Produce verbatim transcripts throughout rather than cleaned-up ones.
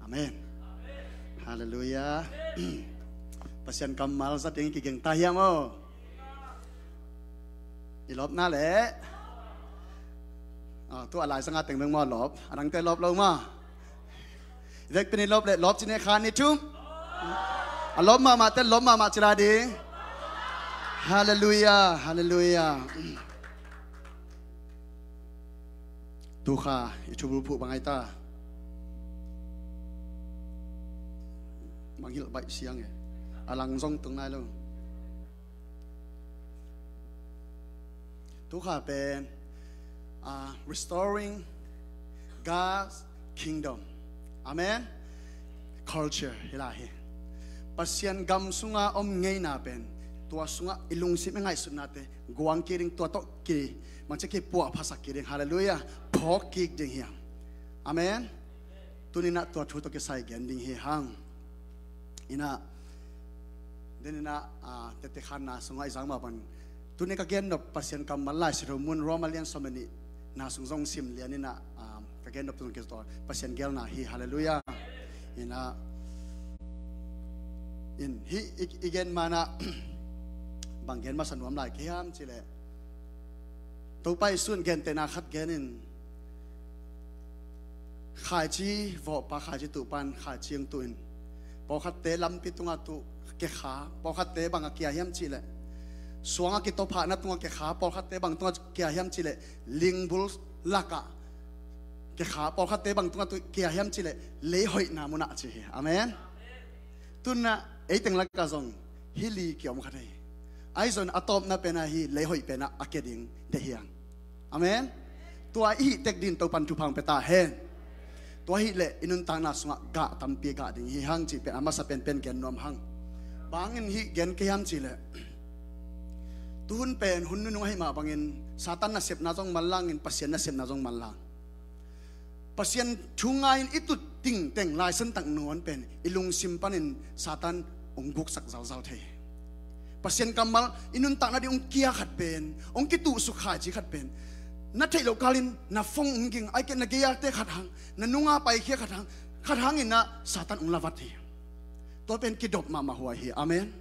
Amen. Halleluiah. Pasian kammal zat ding kiging ta hiam aw? I lawpna le ah, tu a lai sanga teng beng maw lawp, a dangte lawp lo maw? Vekpi ni lawp le lawp ci ne kha ni thum. A lawp mahmah te lawp mahmah ci lai ding. Halleluiah, halleluiah. Tu kha i thubul phuh bang ai ta? Bang hilh baih siang e. A lang zong tung nai lo. Tu kha pen ah, restoring God's kingdom. Amen. Culture hi lai hi. Pasian gam sunga om ngeina pen tua sunga i lungsim i ngaihsutnate guang kik ding, tua tawh ki mangcia kipuah phasak kik ding. Halleluiah. Phawk kik ding hiam? Amen. Tuninah tua thu tawh kisai gen ding hi hang. Inah deninah ah, tete khanna sungah i zang mah bang, tuni ka gen nop Pasian kammal Lai Siangtho mun Roma lian sawm le nihna sung zong sim lian inah ah, ka gen nop tung kizawh Pasian gelna hi. Halleluiah. Inah in hi i, i gen manah bang gen masa nuam lai ka hiam cileh, Topa Jesuh in gentehna khat gen in, khaici vawhpa, khaici tuhpan khaici ang tuh in, pawlkhatte lampi tungah tuh kekha, pawlkhatte bang a kia hiam cihleh suang a kitophahna tungah kekha, pawlkhatte bang tungah kia hiam cihleh lingbul lakah kekha, pawlkhatte bang tungah tuh kia hiam cihleh lei hoihna munah ci hi. Amen. Tunah eiteng lakah zong hih li kiom kha thei. Ahi zong a tawpna penah hih lei hoih penah a kia ding deih hiang. Amen. Tua i hih tek din Topan thupha pia ta hen. Tua hileh i nuntakna sungah gah tampi gah ding hi hang cih pen a masa penpen gen nuam hang. Bangin hih gen ka hiam cihleh, tuhun pen hun nunung ahi mah bangin Satan nasepna zong manlangin Pasian nasepna zong manlang. Pasian thu ngai-in i tut ding teng Lai Siangtho nuan pen i lungsim panin Satan hong guksak zalzal thei. Pasian kammal i nuntakna ding hong kia khat pen, hong kituhsuk khaici khat pen, na theih loh kalin na phone hong ging, ahih kei leh na gei-ate khat hang, na nunga paikhia khat hang, khat hangin na Satan hong lavat hi. Tua pen kidop mahmah huai hi. Amen.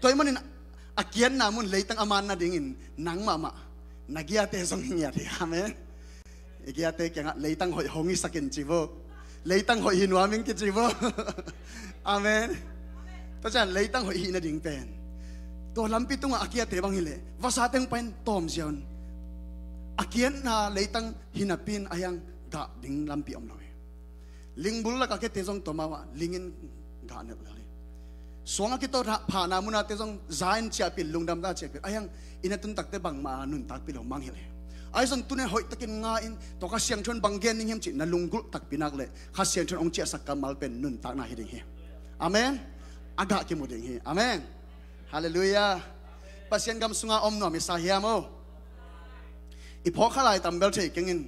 Tua ahih manin a kiatna mun leitang a man nadingin nang mahmah, na gei-ate zong hi ngiat hi. Amen. I gei-ate kiangah leitang hoih hong hisak in ci vo. Leitang hoih hi nuam ing kici vo. Amen. Tua ciang leitang hoih hih nading pen tua lampi tungah a kiate bang hileh vasate hong pai-in tawm ziau in, a kiatna leitang hi napi-in a hiang gah ding lampi om lo hi. Lingbul lakah kiate zong tua mah ling in gah nelh lel hi. Suang a kitophahna munate zong za in ciahpih, lungdam ta ciahpih, a hiang i na tun takte bangmah a nuntakpih lo mangngilh hi. Ahi zong tuni hoihtakin nga in, tua Kha Siangtho in bang gen ding hiam cih na lunggulh takpi nak leh Kha Siangtho in hong ciahsak kammal pen nuntakna hi ding hi. Amen. A gah kimu ding hi. Amen. Halleluiah. Pasian gam sunga om nuam i sa hiam aw? I phawk kha lai tam bel thei keng in,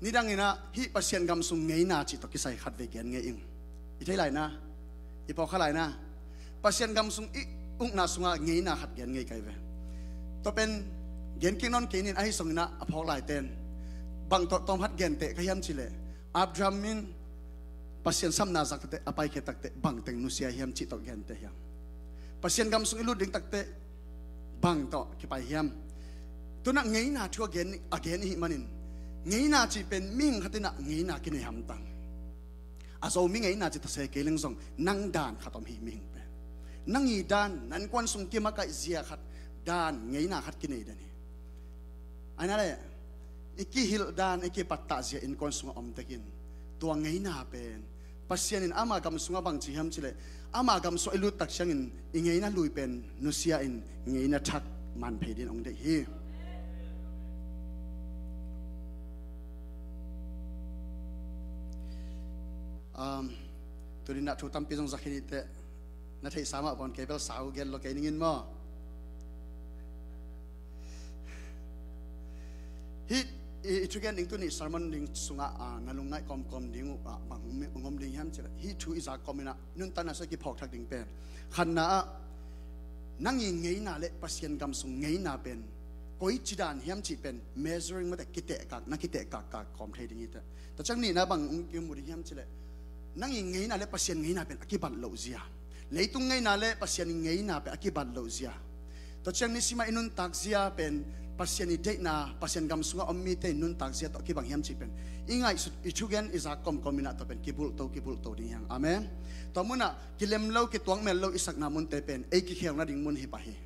nidang inah hih Pasian gam sung ngeina cih tawh kisai khatvei gen ngei ing. I thei lai na, i phawk kha lai na, Pasian gam sung i ukna sungah ngeina khat gen ngei kai ve. Tua pen gen kik nawn kei ning, ahi zong inah a phawk laite in bang tawh tawm khat genteh ka hiam cihleh, Abraham in Pasian samna zak takte, a paikhia takte bangteng nusia hiam cih tawh genteh hiam? Pasian gam sung i lut ding takte bang tawh kipai hiam? Tunah ngeina thu a gen, a gen i hih manin, ngeina cih pen mihing khat inah ngeina kinei hamtang. A Zomi ngeina cih tase kei leng zong nang dan khat om hi, mihing pen. Nang i dan, na innkuan sung kimakaih zia khat, dan ngeina khat kinei den hi. Ahi na leh i kihilh dan, i kipattah zia innkuan sungah om tekin, tua ngeina pen Pasian in ama gam sungah bang ci hiam cihleh, ama gam sungah i lut tak ciangin i ngeina lui pen nusia in ngeina thak man phei dingin hong deih hi. Um, tuninah thu tampi zong za khin i teh, na theihsa mah bawn kei bel sau gen lo kei ning in maw? Hih i, i thugen ding tuni sermon ding sungah, ah, na lungngaih kawmkawm ding uh, ah, bang hong om ding hiam cihleh, hih thu i za kawm inah nuntakna sungah kiphawk thak ding pen, khatna ah nang i ngeina le Pasian gam sung ngeina pen koici dan hiam cih pen measuring mate, kitehkak, na kitehkakkak kawm thei ding hi teh. Tua ciang nihna bang hong kimu ding hiam cihleh, Nang i ngeina le Pasian ngeina pen a kibat loh zia, leitung ngeina le Pasian i ngeina pen a kibat loh zia. Tua ciang nisimah i nuntak zia pen Pasian i deihna, Pasian gam sungah om mite i nuntak zia tawh a kibang hiam cih pen i ngaihsut, i thugen, i zak kawmkawm inah tua pen kibulhto, kibulhto ding hiang. Amen. Tua munah kilem lo, kituak mel lo i sakna munte pen ei kikhel nading mun hi pah hi.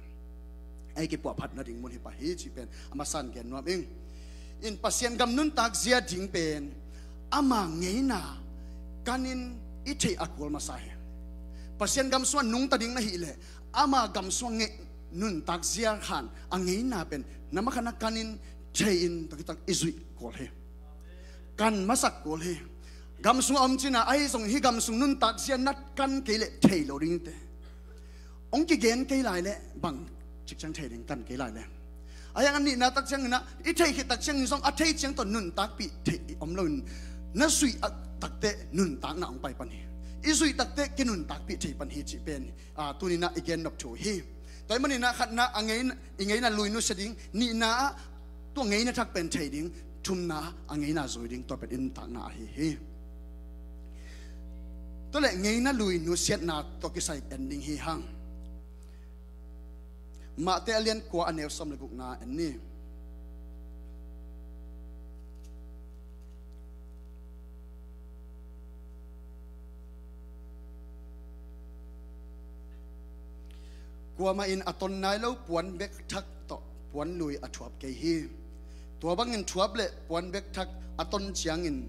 Ei kipuahphat nading mun hi pah hi cih pen a masa in gen nuam ing. In Pasian gam nuntak zia ding pen ama ngeina kanin i theih a kul masa hi. Pasian gam sungah nungta ding na hih leh ama gam sungah ngeih nuntak zia khan a ngeina pen na makhatna kanin thei-in tua khit tak i zuih kul hi. Kan masak kul hi. Gam sungah om cina ahi zong hih gam sung nuntak zia na kan kei leh thei lo ding te. Hong kigen kei lai leh bang cikciang thei ding, kan kei lai leh. A hiang a nihna tak cianginah i theih khit tak ciangin zong a thei ciang tawh nuntakpih thei i om loin na zuih a takte nuntakna hong pai pan hi. I zuih takte kinuntakpih thei pan hi cih pen, a, tuninah i gen nop thu hi. Tua ahih maninah khatna a ngeina, i ngeina lui nusia ding, nihna ah tua ngeina thak pen thei ding, thumna a ngeina zui ding, tua pen i nuntakna ahi hi. Tua leh ngeina lui nusiatna tawh kisai en ding hi hang. Mate a lian kua a neu sawm le gukna en ni. Kuamah in a ton nai lo puan bek thak tawh puan lui a thuap kei hi. Tua bangin thuap le puan bek thak a ton ciangin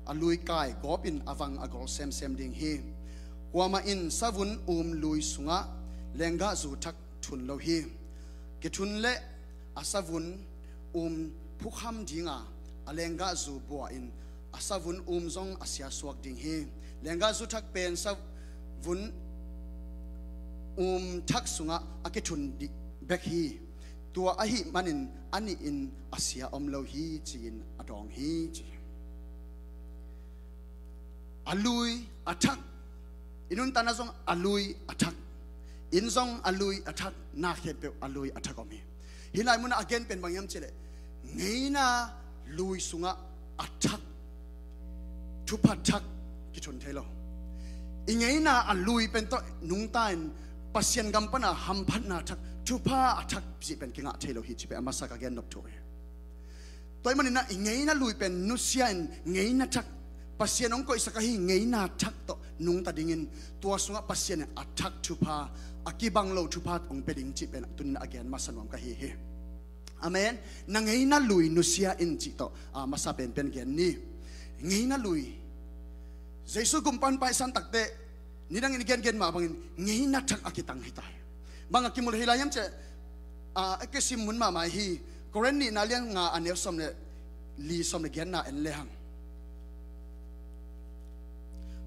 a lui kai gawpin a vang a gol semsem ding hi. Kuamah in savun um lui sungah lenggahzu thak thun lo hi. Kithun le a savun um phukham dinga a lenggahzu bua in a savun um zong a siasuak ding hi. Lenggahzu thak pen savun um thak sungah a kithun dih bek hi. Tua ahih manin a nihin a sia om lo hi ci-in a dawng hi ci. A lui a thak. I nuntakna zong a lui a thak. Inn zong a lui a thak. Na khempeuh a lui a thak om hi. Hih lai munah a gen pen bang hiam cih leh ngeina lui sungah a thak, thupha thak kithun thei lo. I ngeina a lui pen tawh nungta in Pasian gam pana hamphatna thak, thupha a thak cih pen kingah thei lo hi cih pen a masa ka gen nop thu hi. Tua ahih maninah i ngeina lui pen nusia in ngeina thak, Pasian hong koihsak ahi ngeina thak tawh nungta dingin tua sungah Pasian in a thak thupha, a kibang lo thupha hong pia ding cih pen tunin a gen masa nuam ka hi hi. Amen. Na ngeina lui nusia in cih tawh, a, masa penpen gen ni. Ngeina lui. Jesu gumpa hong paisan takte nidangin i gengen mah bangin ngeina thak a kitang hi ta hi. Bang a kimu le hi lai hiam cih, a, a kisim mun mahmah hi. Korin nihna lian nga a neu sawm le li, sawm le giatna en le hang.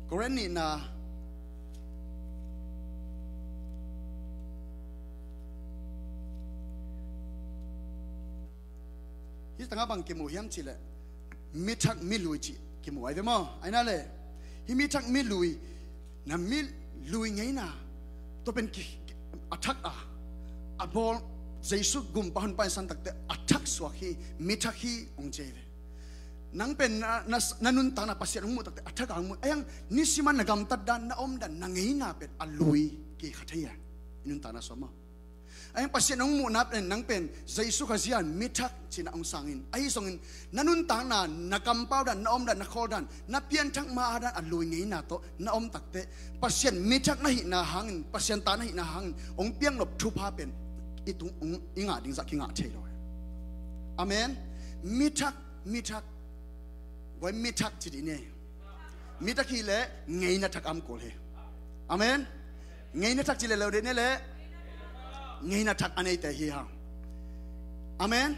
Korin nihna hih tangah bang kimu hiam cih leh mi thak mi lui cih kimu ai ve maw? Ai na le, hih mi thak mi lui, na mi lui ngeina tua pen ki, a thak a, a bawl, Jesu gumpa hong paisan takte a thak suak hi, mi thak hi hong ci ai ve. Nang pen na, na, na nuntakna Pasian hong muh takte a thak a hong muh. A hiang nisiman na gamtat dan, na om dan, na ngeina pen a lui kikha thei a, i nuntakna sawm maw? A hiang Pasian hong muhna pen nang pen Jesu Khazih in mi thak cina hong sangin, ahi zongin na nuntakna, na kampau dan, na om dan, na khawl dan, na pianthak ma-a dan a lui ngeina tawh na om takte Pasian mi thak na hihna hangin, Pasian ta na hihna hangin hong piaknop thupha pen i tung hong i ngah ding zah kingah thei lo. Amen. Mi thak, mi thak. Guai, mi thak ci dih ni. Mi thak hi leh ngeina thak a om kul hi. Amen. Ngeina thak ci leh lo dih ni leh ngeina thak a neite hi hang. Amen.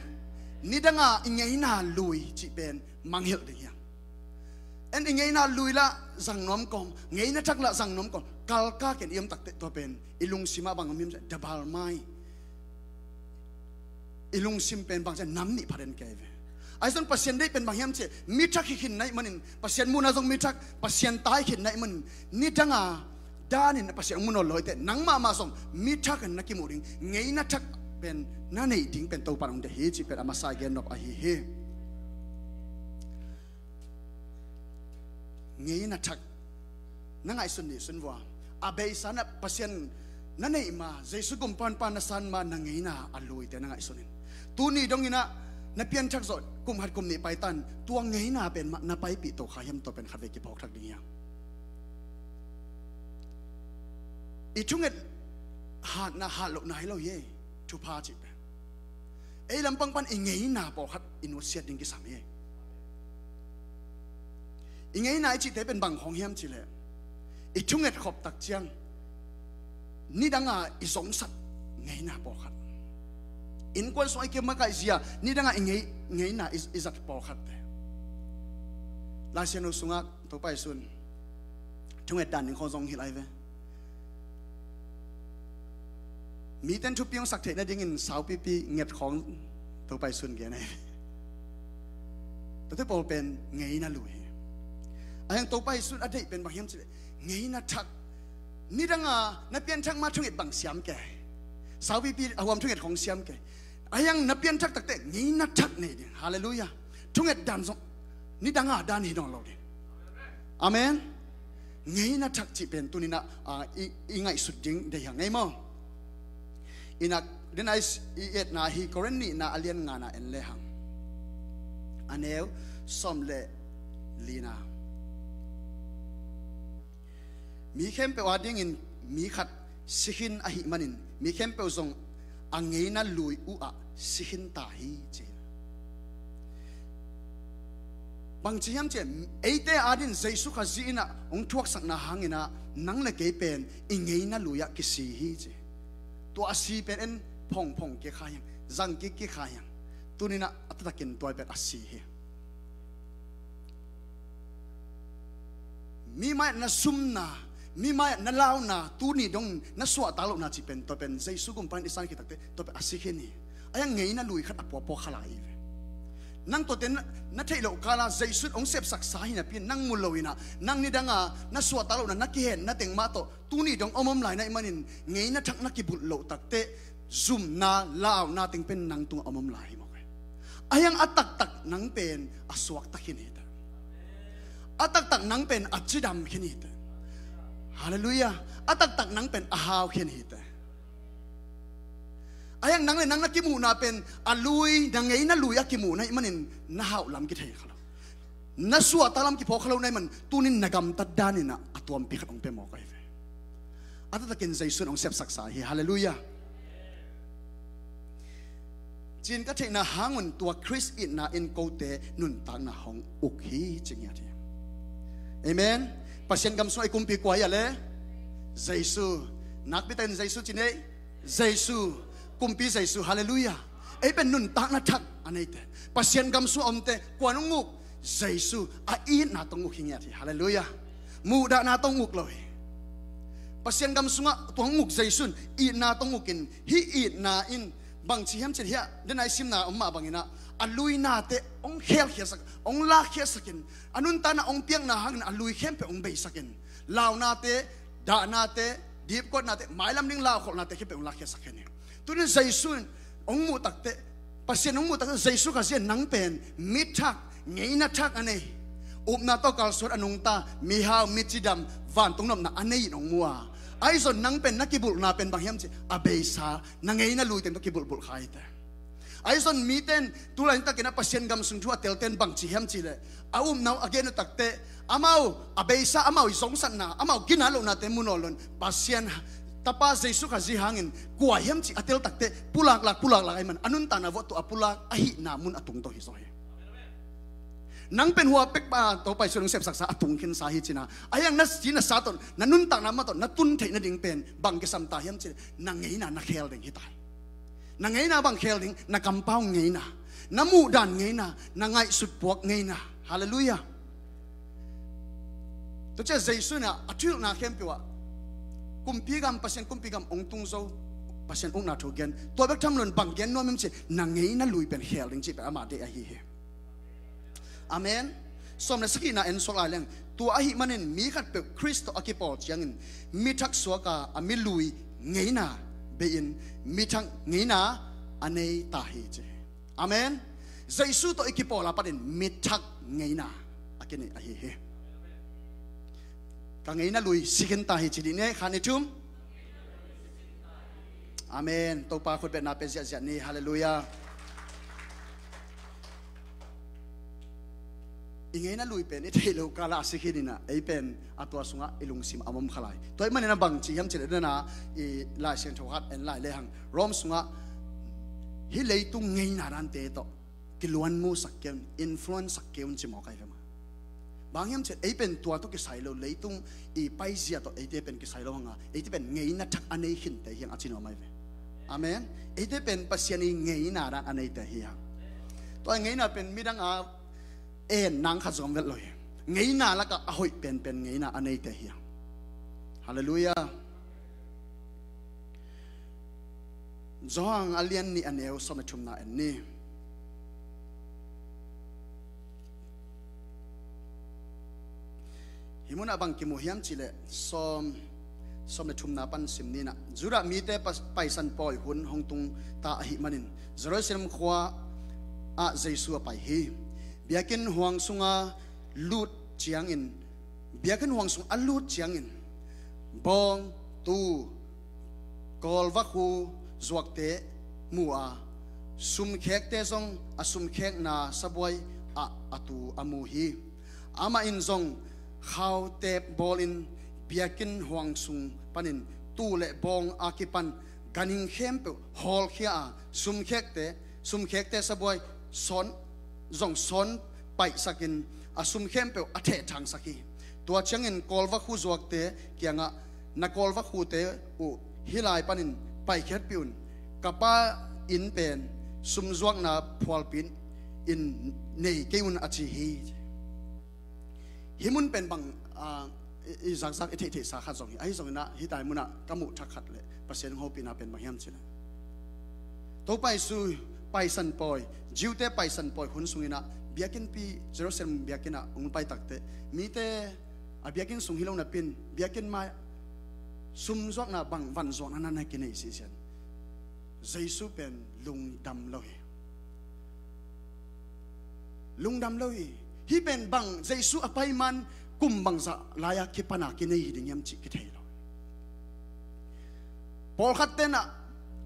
Nidanga i ngeina lui cih pen mangngilh ding hi hang. En i ngeina lui lah zang nuam kawm, ngeina thak lah zang nuam kawm, kalka ken i om takte tua pen i lungsimah bang om hiam cih leh double mind. I lungsim pen bang ci a nam nih pha den kei ve. Ahi zong Pasian deih pen bang hiam cih leh mi thak hi khin na hih manin, Pasian muhna zong mi thak, Pasian ta hi khin na hih manin, nidanga danin Pasian hong mu nawn lo hi teh, nang mahmah zong mi thak in na kimuh ding, ngeina thak pen na neih ding pen Topa in hong deih hi cih pen a masa i gen nop ahi hi. Ngeina thak. Na ngaihsun ni sun vua. A beisa na Pasian na neih ma, Jesu gumpanpa na san ma, na ngeina a luite na ngaihsun in. Tuni dong inah na pianthak zawh kum khat kum nih paitan, tua ngeina pen mah na paipih to kha hiam, tua pen khatvei kiphawk thak ding hiam? I thunget hatna hat lohna hi lo hi. Thupha cih pen ei lampang pan i ngeina pawlkhat i nusiat ding kisam hi. I ngeina i cihte pen bang khawng hiam cihleh, i thunget khop tak ciang nidanga i zongsat ngeina pawlkhat, innkuan sungah i kimakaih zia nidanga i ngei, ngeina i, i zat pawlkhatte. Laisiangtho sungah Topa Jesu'n thunget dan ding khawng zong hilh ahi ve. Mite in thupi hong sak theih nadingin saupipi nget khawng Topa Jesu'n gen ahi ve. Tuate pawl pen ngeina lui hi. Ahi hang Topa Jesu'n a deih pen bang hiam cihleh, ngeina thak. Nidanga na pianthak ma thunget bang siam kei, saupipi a huam thunget khawng siam kei. Ahi hang na pianthak takte ngeina thak nei ding. Halleluiah. Thunget dan zong nidanga dan hi nawn lo ding. Amen. Ngeina thak cih pen tuninah, ah, i, i ngaihsut ding deih hang ei maw? Inah, den a i, i etna hi Korin nihna a lian ngana en le hang, a neu sawm le lina. Mi khempeuh adingin mi khat si khin ahih manin mi khempeuh zong a ngeina lui uhah si khin ta hi, ci. Bangci hiam cihleh, eite adin Jesu Khazih inah hong thuaksakna hanginah nang le kei pen i ngeina lui-ah kisi hi, ci. Tua a si pen en phongphong kikha hiang, zang kik kikha hiang. Tuninah a taktakin tua pen a si hi. Mi mai-ah na sumna, mi mai-ah na launa, tuni dong na suahtak lohna cih pen, tua pen Jesu gumpa in i san khit takte tua pen a si khin hi. Ahi hang ngeina lui khat a puapua kha lai hi ve. Nang tuate na, na theih loh kala Jesu in hong sepsaksa hi napi-in nang mu lo inah, nang nidanga na suahtak lohna, na kihenna teng mah tawh tuni dong om om lai na hih manin ngeina thak na kibulh loh takte zumna, launa teng pen nang tungah om om lai hi mawk hi. Ahi hang a taktak nang pen a suakta khin hi teh. A taktak nang pen a cidam khin hi teh. Halleluiah. A taktak nang pen a hau khin hi teh. Ahi hang nang le nang na kimuhna pen a lui, na ngeina lui a kimuhna ahih manin na hauh lam kithei kha lo, na suahtak lam kiphawk kha lo na hih man, tunin na gamtat daninah a tuampi khat hong pia mawk ahi ve. A taktakin Jesu in hong sepsaksa hi. Halleluiah. Ci-in ka theihna hangun tua Khrist itna in kote nuntakna hong uk hi, ci ngiat hi. Amen. Pasian gam sungah i kumpi kua hi a le? Jesu. Nakpi takin Jesu ci ni ei. Jesu. Kumpi Jesu. Halleluiah. Ei pen nuntakna thak a neite, Pasian gam sungah omte kua'n hong uk? Jesu. A itna tawh hong uk hi ngiat hi. Halleluiah. Muhdahna tawh hong uk lo hi. Pasian gam sungah tua hong uk Jesu in itna tawh hong ukin, hih itna in bangci hiam cihleh, hiah den a i simna om mah banginah a lui nate hong khelkhiatsak, hong lakkhiatsakin, a nuntakna hong piakna hangin a lui khempeuh hong beisakin, launate, dahnate, dipkuatnate, mailam ding laukholhnate khempeuh hong lakkhiatsak khin hi. Tunin Jesu in hong muh takte, Pasian hong muh takte, Jesu Khazih in nang pen mi thak, ngeina thak a nei, upna tawh kalsuan a nungta, mihau, micidam, vantung nopna a nei in hong mu a, ahi zong nang pen na kibulhna pen bang hiam cih, a beisa, na ngeina lui teng tawh kibulhbulh kha hi teh. Ahi zong mite in tulaitak inah Pasian gam sung thu a telte in bangci hiam cihleh, a upna uh a gen uh takte, amau a beisa, amau i zongsatna, amau gina lohnate mu nawn lo in, Pasian Tapa Jesu Khazih hangin kua hiam cih a tel takte pulaklak, pulaklak ahih man a nuntakna vuah tua a pulak ahihna mun a tungto hi zaw hi. Nang pen hua pek pa Topa Jesu in hong sepsaksa a tung khinsa hi cihna. Ahi hang na si na sa tawh, na nuntakna mah tawh na tun theih nading pen bang kisam ta hiam cihleh, na ngeina na khel ding hi ta hi. Na ngeina bang khel ding? Na kampau ngeina, na muhdan ngeina, na ngaihsut puak ngeina. Halleluiah. Tua ciah Jesu in a thuhilhna khempeuh ah kumpi gam, Pasian kumpi gam hong tung zo, Pasian ukna thu gen. Tua bek tham loin bang gen nuam hiam cih, na ngeina lui pen khel ding cih pen amah deih ahi hi. Amen. Sawm le sagihna en suak lai leng, tua ahih manin mi khatpeuh Khrist tawh a kipawl ciangin mi thak suak a, a mi lui ngeina bei-in mi thak ngeina a nei ta hi, ci. Amen. Jesu tawh i kipawl a panin mi thak ngeina a kinei ahi hi. Ka ngeina lui si khin ta hi ci dih ni, khan i thum. Amen. Topa khutbetna pe ziahziah ni. Halleluiah. I ngeina lui pen i theih loh kala a si khin inah, ei pen a tua sungah i lungsim a om kha lai. Tua ahih manin a bang ci hiam cih leh, dana i Lai Siangtho khat en lai lehang, Rom sungah hih leitung ngeina dante tawh kiluanmusak kei un, influence sak kei un ci mawk ahi ve maw. Bang hiam cih leh ei pen tua tawh kisai lo, leitung i paizia tawh eite pen kisai lo hang a, eite pen ngeina thak a nei khinte hi hang a ci nuam ahi ve. Amen. Eite pen Pasian i ngeina dan a neite hi hang. Tua ngeina pen midang a en nang khat zong om vet lo hi. Ngeina lakah a hoih penpen ngeina a neite hi hang. Halleluiah. Johan a lian nih, a neu sawm le thumna en ni. Hih munah bang kimu hiam cih leh, sawm, sawm le thumna pan sim ni nah. Judah mite pa-, Paisan pawi hun hong tung ta ahih manin Jerusalem khua ah Jesu a pai hi. Biakinn huang sunga lut ciangin, biakinn huang sung a lut ciangin, bawng, tuu, kawlva khu zuakte mu a, sumkhekte zong a sumkhekna sabuai ah a tu a mu hi. Amah in zong khauteep bawlin biakinn huang sung panin tuu le bawng a kipan ganhing khempeuh hawlkhia a, sumkhekte, sumkhekte sabuai sawn, zong sawn paihsakin a sum khempeuh a thehthangsak hi. Tua ciangin kawlva khu zuakte kiangah, "Na kawlva khute uh hih lai panin paikhiatpih un. Ka Pa inn pen sumzuakna phualpi inn nei kei un," a ci hi. Hih mun pen bang, ah, i, i zakzak i theihtheihsa khat zong hi. Ahi zongin ah hih tai munah ka muh thak khat le Pasian hopihna pen bang hiam cih leh, Topa Jesu Paisan pawi, Jew-te Paisan pawi hun sungin ah biakinnpi, Jerusalem biakinn ah hong pai takteh, mite a biakinn sung hi lo napi-in biakinn mai sumzuakna bang vanzuakna na kinei sisian. Jesu pen lungdam lo hi. Lungdam lo hi. Hih pen bang Jesu a pai man kum bangzah lai-a kipana kinei hi ding hiam cih kithei lo. Pawlkhat tenah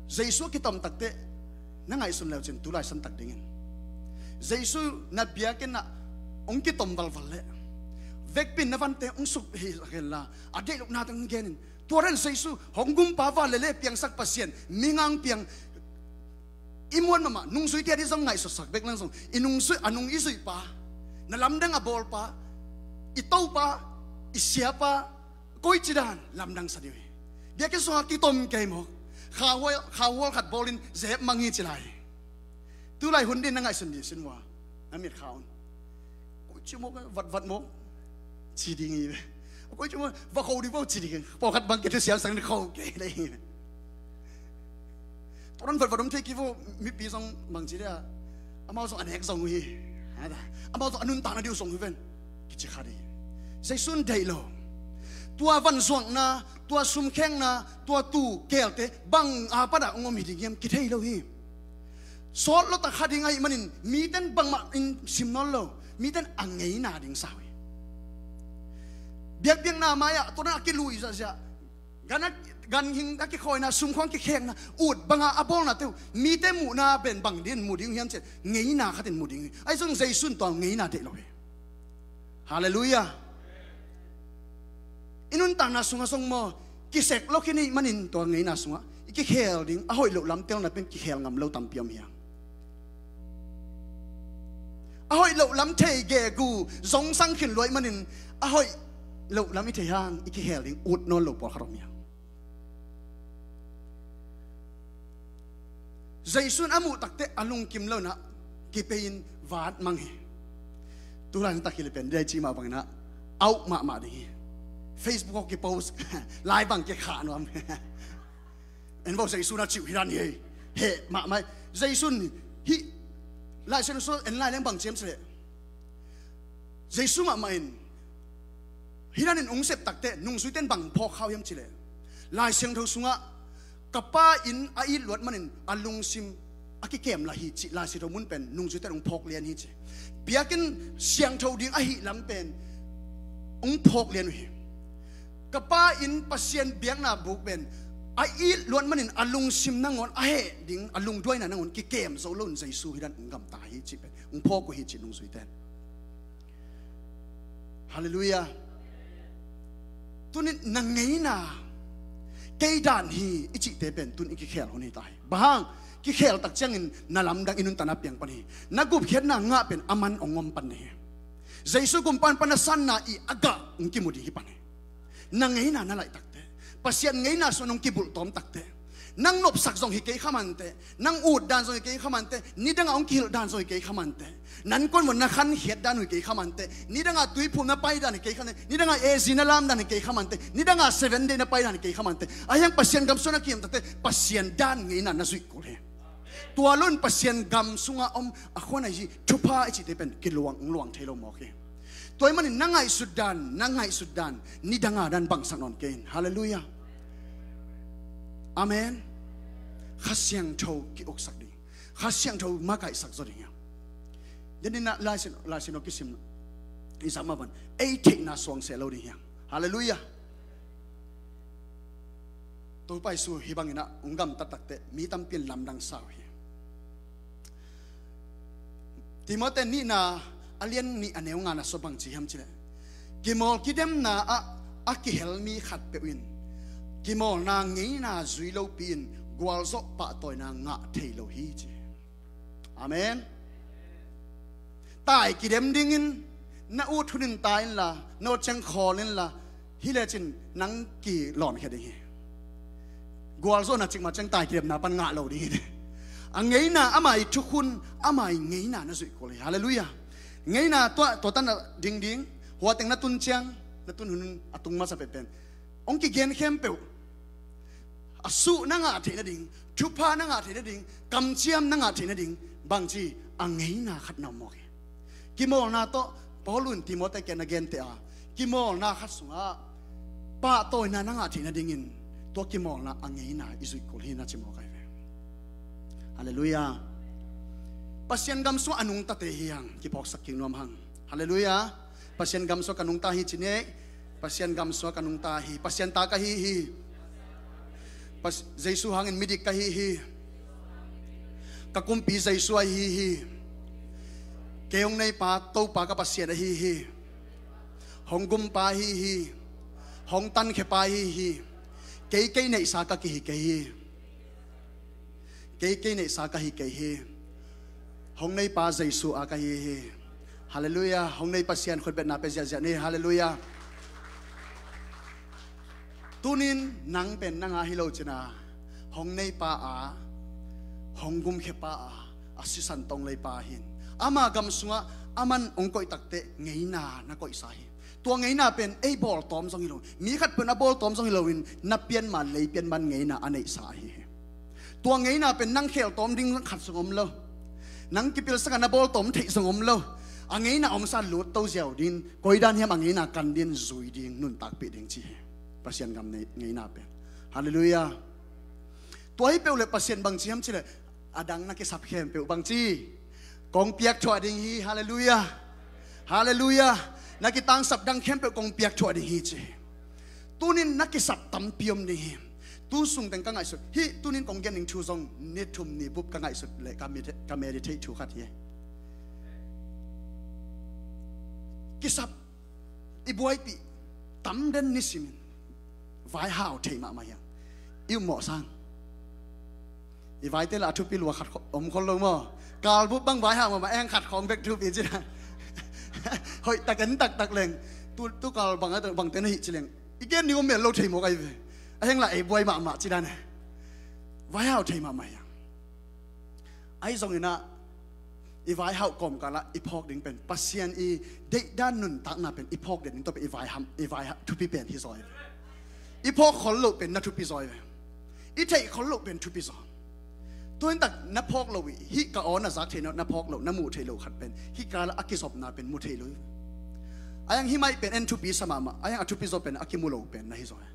Jesu a kitom takteh na ngaihsun leucin tu lai santak dingin, Jesu na biakinn ah hong kitom valval leh vekpi-in na vante hong suk hi sak henla, a deih lohna teng hong genin, tua dan Jesu hong gumpa van le le piangsak Pasian, mingang piang, i muan mahmah nungzuite ading zong ngaihsutsak bek leng zong, i nungzui, a nung i zuihpa, na lamdang a bawlpa, i Topa, i siapa, koici dan lamdang sa ding uh hi. Biakinn sungah kitom kei mawk, khauhual, khauhual khat bawlin zep mang hi ci lai. Tu lai hun ding na ngaihsun ding sin ua, na mitkha un. Koici mawk, vatvat mawk ci ding hi ve. Koici mawk, va kho ding vo ci ding hi. Pawlkhat bang kei thusiam sang ding kho kei ding hi ve. Tua dan vatvat om thei kei vo, mipi zong bangci dia, amau zong a nek zong uh hi. Amau zong a nuntakna ding uh zong uh hi ven, kici kha ding hi. Jesu in deih lo. Tua vanzuakna, tua sumkhekna, tua tuu keelte bang a patah hong om hi ding hiam kithei lo hi. Sawt lo tak kha ding ahih manin mite in bangmah in sim nawn lo, mite in a ngeina ding sa uh hi. Biakpiakna mai-ah tua dan a kilui ziahziah, gan a, ganhing a kikhawina, sumkhuang kikhekna, ut banga a bawlnate uh mite muhna pen bang dingin mu ding uh hiam cih leh, ngeina khatin mu ding uh hi. Ahi zong Jesu in tua ngeina deih lo hi. Halleluiah. I nuntakna sungah zong maw, kisek lo khin ahih manin tua ngeina sungah i kikhel ding, a hoih loh lam tel napi-in kikhel ngam lo tampi om hi hang. A hoih loh lam thei gegu zongsang khin lua ahih manin, a hoih loh lam i theih hang i kikhel ding ut nawn lo pawlkhat om hi hang. Jesu in a muh takteh a lungkim lo-in ah kipei-in vat mang hi. Tu lai-in tak hi leh pen dai ci mah bangin ah auh mahmah ding hi. Facebook ah kipost, lai bang kikhah nuam. En vo, Jesu in a cih uh hi dan hi. Heh mahmah hi. Jesu in hih Lai Siangtho en lai leng bang ci hiam cih leh, Jesu mahmah in hih dan in hong sep takteh nungzuite in bang phawk kha uh hiam cih leh, Lai Siangtho sungah ka Pa inn a it luat manin a lungsim a kikem lah hi cih Lai Siangtho mun pen nungzuite in hong phawk lian hi ci. Biakinn siangtho ding ahih lam pen hong phawk lian uh hi. Ka pa in Pasian biakna buk pen a it luat manin a lungsim nangawn a heh ding, a lungduaina nangawn kikem zo loin Jesu hi dan hong gamta hi cih pen hong phawk uh hi cih nungzuite. Halleluiah. Tunin na ngeina kei dan hi i cihte pen tunin i kikhel hun hi ta hi. Bang hang, kikhel tak ciangin na lamdang i nuntakna piang pan hi. Na gupkhiatna ngah pen a man hong om pan hi. Jesu gum pan pan na sanna i a gah hong kimu ding hi pan hi. Na ngeina na laih takte, Pasian ngeina sungah nong kibulh tawm takte, nang nopsak zong hi kei khamante, nang ut dan zong hi kei khamante, nidanga hong kihilh dan zong hi kei khamante, nan kon maw na khankhiat dan uh hi kei khamante, nidanga tuiphum na pai dan hi kei khamante, nidanga A Z na lam dan hi kei khamante, nidanga Seven Day na pai dan hi kei khamante, ahiang Pasian gam sungah na kihilh takte Pasian dan ngeina na zuih kul hi. Tua loin Pasian gam sungah om a khuanai hi thupha i cihte pen kiluang luang thei lo mawk hi. Tua ahih manin na ngaihsut dan, na ngaihsut dan nidanga dan bangsak nawn kei in. Halleluiah. Amen. Kha Siangtho ki-uksak ding, Kha Siangtho makaihsak zaw ding hiang. Deninah Laisin, Laisin aw kisim i zak mah bang ei theihna suang seh lo ding hiang. Halleluiah. Topa Jesu hih banginah hong gamtat takte mi tampi in lamdang sa uh hi. Timoti nihna a lian nih a neu ngana sua bang ci hiam cileh, kimawl kidemna ah a kihel mi khatpeuh in kimawlna ngeina zui lopi in gualzawh pahtawina ngah thei lo hi ci. Amen. Tai kidem dingin na ut hunin tai inla, na ut ciang khawl inla, hi lecin nang kilawngkhia ding hi. Gualzawhna cikmah ciang tai kidemna pan ngah lo ding hi. A ngeina ama i thukhun, ama i ngeina na zuih kul hi. Halleluiah. Ngeina tua, tua tan a dingding, hua teng na tun ciang, na tun hun a tung masa petpen hong kigen khempeuh a suh na ngah theih nading, thupha na ngah theih nading, kamciam na ngah theih nading, bangci a ngeina khat na om mawk hi. Kimawlna tawh Paul in Timoti kiang na gente a, kimawlna khat sungah pahtawina na ngah theih nadingin tua kimawlna a ngeina i zuih kul hi na ci mawk ahi ve. Halleluiah. Pasian gam sungah a nungtate hi hang, kiphawksak kik nuam hang. Halleluiah. Pasian gam sungah ka nungta hi ci ni. Pasian gam sungah ka nungta hi. Pasian ta ka hi hi. Pas-, Jesu hangin midik ka hi hi. Ka kumpi Jesu ahi hi. Kei hong neipa Topa ka Pasian ahi hi. Hong gumpa ahi hi. Hong tankhiapa ahi hi. Kei kei neihsa ka kihi kei hi. Kei kei neihsa ka hi kei hi. Hong neipa Jesu a ka hi hi. Halleluiah. Hong nei Pasian khutbetna pia ziahziah ni. Halleluiah. Tunin nang pen nang a hi lo cina, hong neipa a, hong gumkhiapa a, a sisan tong leipa hin ama gam sungah aman hong koih takte ngeina na koihsa hi. Tua ngeina pen ei bawltawm zong hi lo, mi khat pen a bawltawm zong hi loin na pianman lei pianman ngeina a neihsa ahi hi. Tua ngeina pen nang kheltawm ding khat zong om lo. Nang kipilsak a na bawltawm theih zong om lo. A ngeina omsa lut to ziau ding, koidan hiam a ngeina kan ding, zui ding, nuntakpih ding ci hi. Pasian gam nei-, ngeina pen. Halleluiah. Tua hi peuh le Pasian bang ci hiam cileh, a dang na kisap khempeuh bang ci, kong piak thuah ding hi. Halleluiah. Halleluiah. Na kitangsap dang khempeuh kong piak thuah ding hi ci. Tunin na kisap tampi om ding hi. Tu sung teng ka ngaihsut hi, tunin kong gen ding thu zong ni thum ni bup ka ngaihsut le ka medi-, ka meditate thu khat hi. Kisap i buaipih tam den nisimin vaihau thei mahmah hiang. I ummawh sang i vaite lah a thupi lua khat kho-, om khol lo maw? Kalbup bang vaihau mahmah, eng khat khawng bek thupi cina. Hoih tak en taktak leng. Tu, tu kal bang a, bang ten ahi ci leng, i gen ni om mel lo thei mawk ahi ve. A heng lah ei buai mahmah ci dan e. Vaihau thei mahmah hiang. Ahi zonginah i vaihauh kawmkalah i phawk ding pen Pasian i deihdan nuntakna pen i phawk den ding tawh pen i vaiham, i vaiham thupi pen hi zaw hi. I phawk khol loh pen na thupi zaw hi. I theih khol loh pen thupi zaw. Tuintak na phawk loh i hih ka aw na zak theih na, na phawk loh, na muh theih loh khat pen hih kalah a kizopna pen mu thei lo hi. Ayang hih maih pen en thupi sa mahmah, ayang a thupi zaw pen a kimu lo pen na hi zaw hi.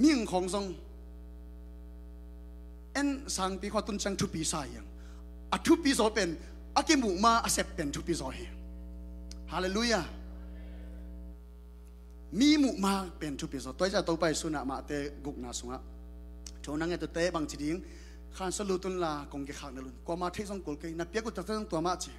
Mihing khawng zong en sangpi khua tun ciang thupi sa hiang. A thupi zaw pen a kimuh ma a sep pen thupi zaw hi. Halleluiah. Mi muh ma pen thupi zaw. Tua hi ciang Topa Jesu in ah Mate gukna sungah, thu nang ngetute bangci ding khansa lut unla kong kikhak na lun, kuama theih zong kul kei, na piak uh takte zong tua mah ci.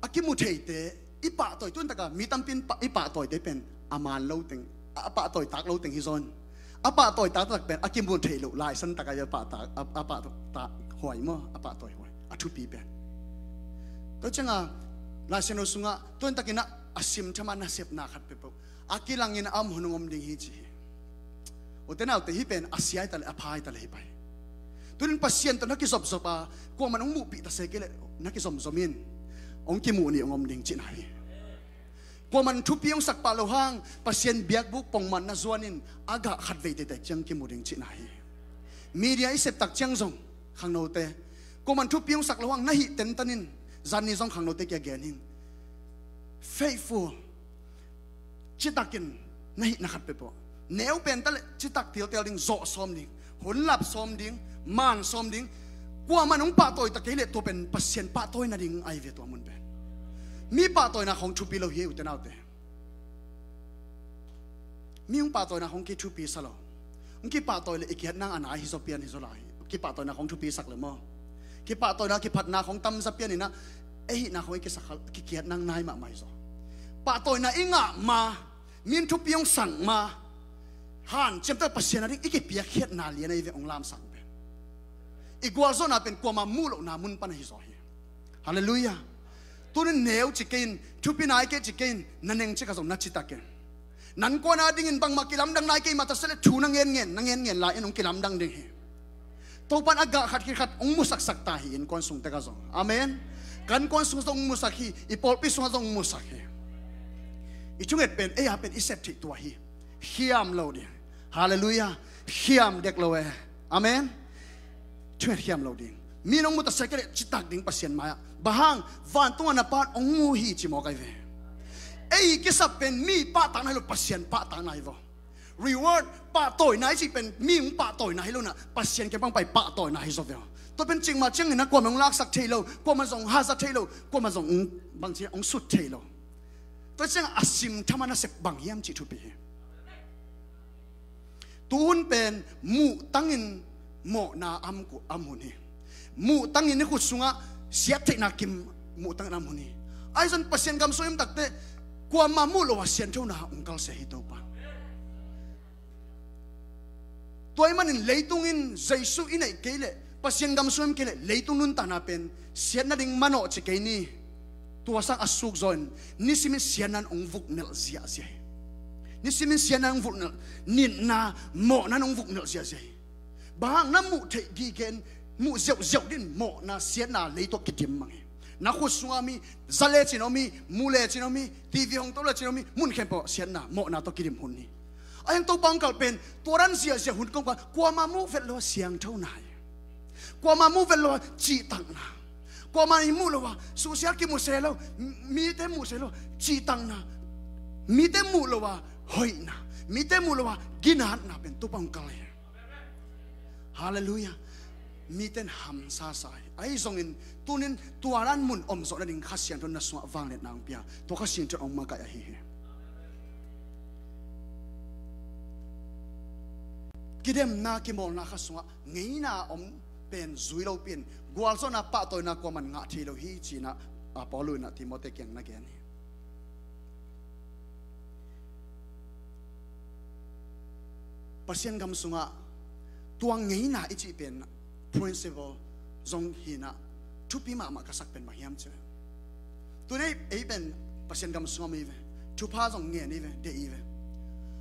A kimu theite i pahtawi, tun taka mi tampi in pah, i pahtawite pen a man lo teng, a pahtawi tak lo teng hi zaw in, a pahtawi taktak pen a kimu thei lo, laisan taka a pahtak, a, a pahtak huai maw, a pahtawi huai a thupi pen. Tua cianga Laisiangtho sungah tun takin ah a simtham a nasepna khat peuhpeuh a kilangin a om hun hong om ding hi ci hi. Ute naute, hih pen a sia hi ta leh a pha hi ta leh hi pai. Tunin Pasian tawh na kizopzop a, kuaman hong muhpih ta se kei leh na kizomzom in, hong kimuh ni hong om ding cihna hi. Kuaman thupi hong sak pah loh hang Pasian biakbuk pongman na zuan in, a gah khat vei teitei ciang kimu ding cihna hi. Media i sep tak ciang zong khangnote, kuaman thupi hong sak loh hang na hih tentan in, zan ni zong khangnote kia gen hing. Faithful, citakin na hihna khat peuhpeuh, neu pen ta leh citak tiltel ding, zawh sawm ding, hun lap sawm ding, man sawm ding. Kuaman hong pahtawi ta kei leh tua pen Pasian pahtawi nading ahi ve tua mun pen. Mi pahtawina khawng thupi lo hi, ute naute. Mi hong pahtawina khawng kithupi sa lo. Hong kipahtawi leh i kiatnang a nai hi zaw pian hi zaw lai. Kipahtawina khawng thupi sak le maw. Kipahtawina kiphatna khawng tamza pian in ah, ei hihna khawng i kisak kha, kikiatnang nai mahmah hi zaw. Pahtawina i ngah ma, mi in thupi hong sak ma, hanciam tak Pasian a ding i kipiakkhiatna lian ahi ve hong lamsang pen. I gualzawhna pen kuama muh lohna mun pan ahi zaw hi. Halleluiah. Tunin neu ci kei in, thupi nai kei ci kei in, na neng ci kha zong na citak in. Nan kuana dingin bangmah kilamdang nai kei mah ta se leh thu na ngenngen, na ngenngen lai in hong kilamdang ding hi. Topan a gah khat khit khat hong musaksak ta hi, innkuan sung tek ah zong. Amen. Kan kuan sung zong hong musak hi, i pawlpi sungah zong hong musak hi. I thunget pen ei a pen i sep theih tua hi. Khiam lo ding. Halleluiah. Khiam dek lo e. Amen. Thunget khiam lo ding. Mi nong mu ta se kei leh citak ding Pasian mai-ah. Bang hang, vantungah na Pa hong mu hi ci mawk ahi ve. Ei kisap pen mi pahtakna hi lo, Pasian pahtakna hi vaw. Reward, pahtawina i cih pen mi hong pahtawina hi lo in ah, Pasian kiang pang pai pahtawina hi zaw ve. Tua pen cikmah ciangin ah kuamah hong laksak thei lo, kuamah zong hazat thei lo, kuamah zong hong, bangci hong sut thei lo. Tua ciangah a simtham a nasep bang hiam cih thupi hi. Tuhun pen muhtangin mawhna a om, a om hun hi. Muhtangin i khut sungah siattheihna kim, muhtangin a om hun hi. Ahi zongin Pasian gam sung i om takteh kuamah muh loh a sianthona hong kalsia hi Topa. Tua ahih manin leitung in Jesu i neih kei leh, Pasian gam sung i om kei leh, leitung nuntakna pen siat nading manawh ci kei ni. Tua sang a suk zaw in nisimin siatna in hong vuknelh ziahziah hi. Nisimin siatna in hong vuknelh, nitna, mawhna in hong vuknelh ziahziah hi. Bang hang, na muh theih gige in, muh ziauziau ding in mawhna, siatna lei tawh kidim mang hi. Na khut sungah om hi, za lecin om hi, mu lecin om hi, TV hong to lecin om hi, mun khempeuh siatna, mawhna tawh kidim hun hi. Ahi hang Topa hong kalh pen tua dan ziahziah hun kong kal, kuamah muh vet lo a siangthona hi. Kuamah muh vet lo a cihtakna. Kuamah i muh lo a, susia kimu se lo, mite muh se lo a cihtakna. Mite muh lo a hoihna, mite muh lo a ginatna pen Topa hong kalh hi. Halleluiah. Mite in hamsa sa hi. Ahi zongin tunin tua dan mun om zawh nading Kha Siangtho in na sungah vangliatna hong pia. Tua Kha Siangtho in hong makaih ahi hi. Kidemna, kimawlna kha sungah ngeina om pen zui lopi in, gualzawhna, pahtawina kuaman ngah thei lo hi ci-in ah, a, Paul in ah Timoti kiang na gen hi. Pasian gam sungah tua ngeina i cih pen principle zong hi-in ah, thupi mahmah ka sak pen bang hiam cih leh, tuni ei pen Pasian gam sungah om i hi ve, thupha zong ngen i hi ve, deih i hi ve.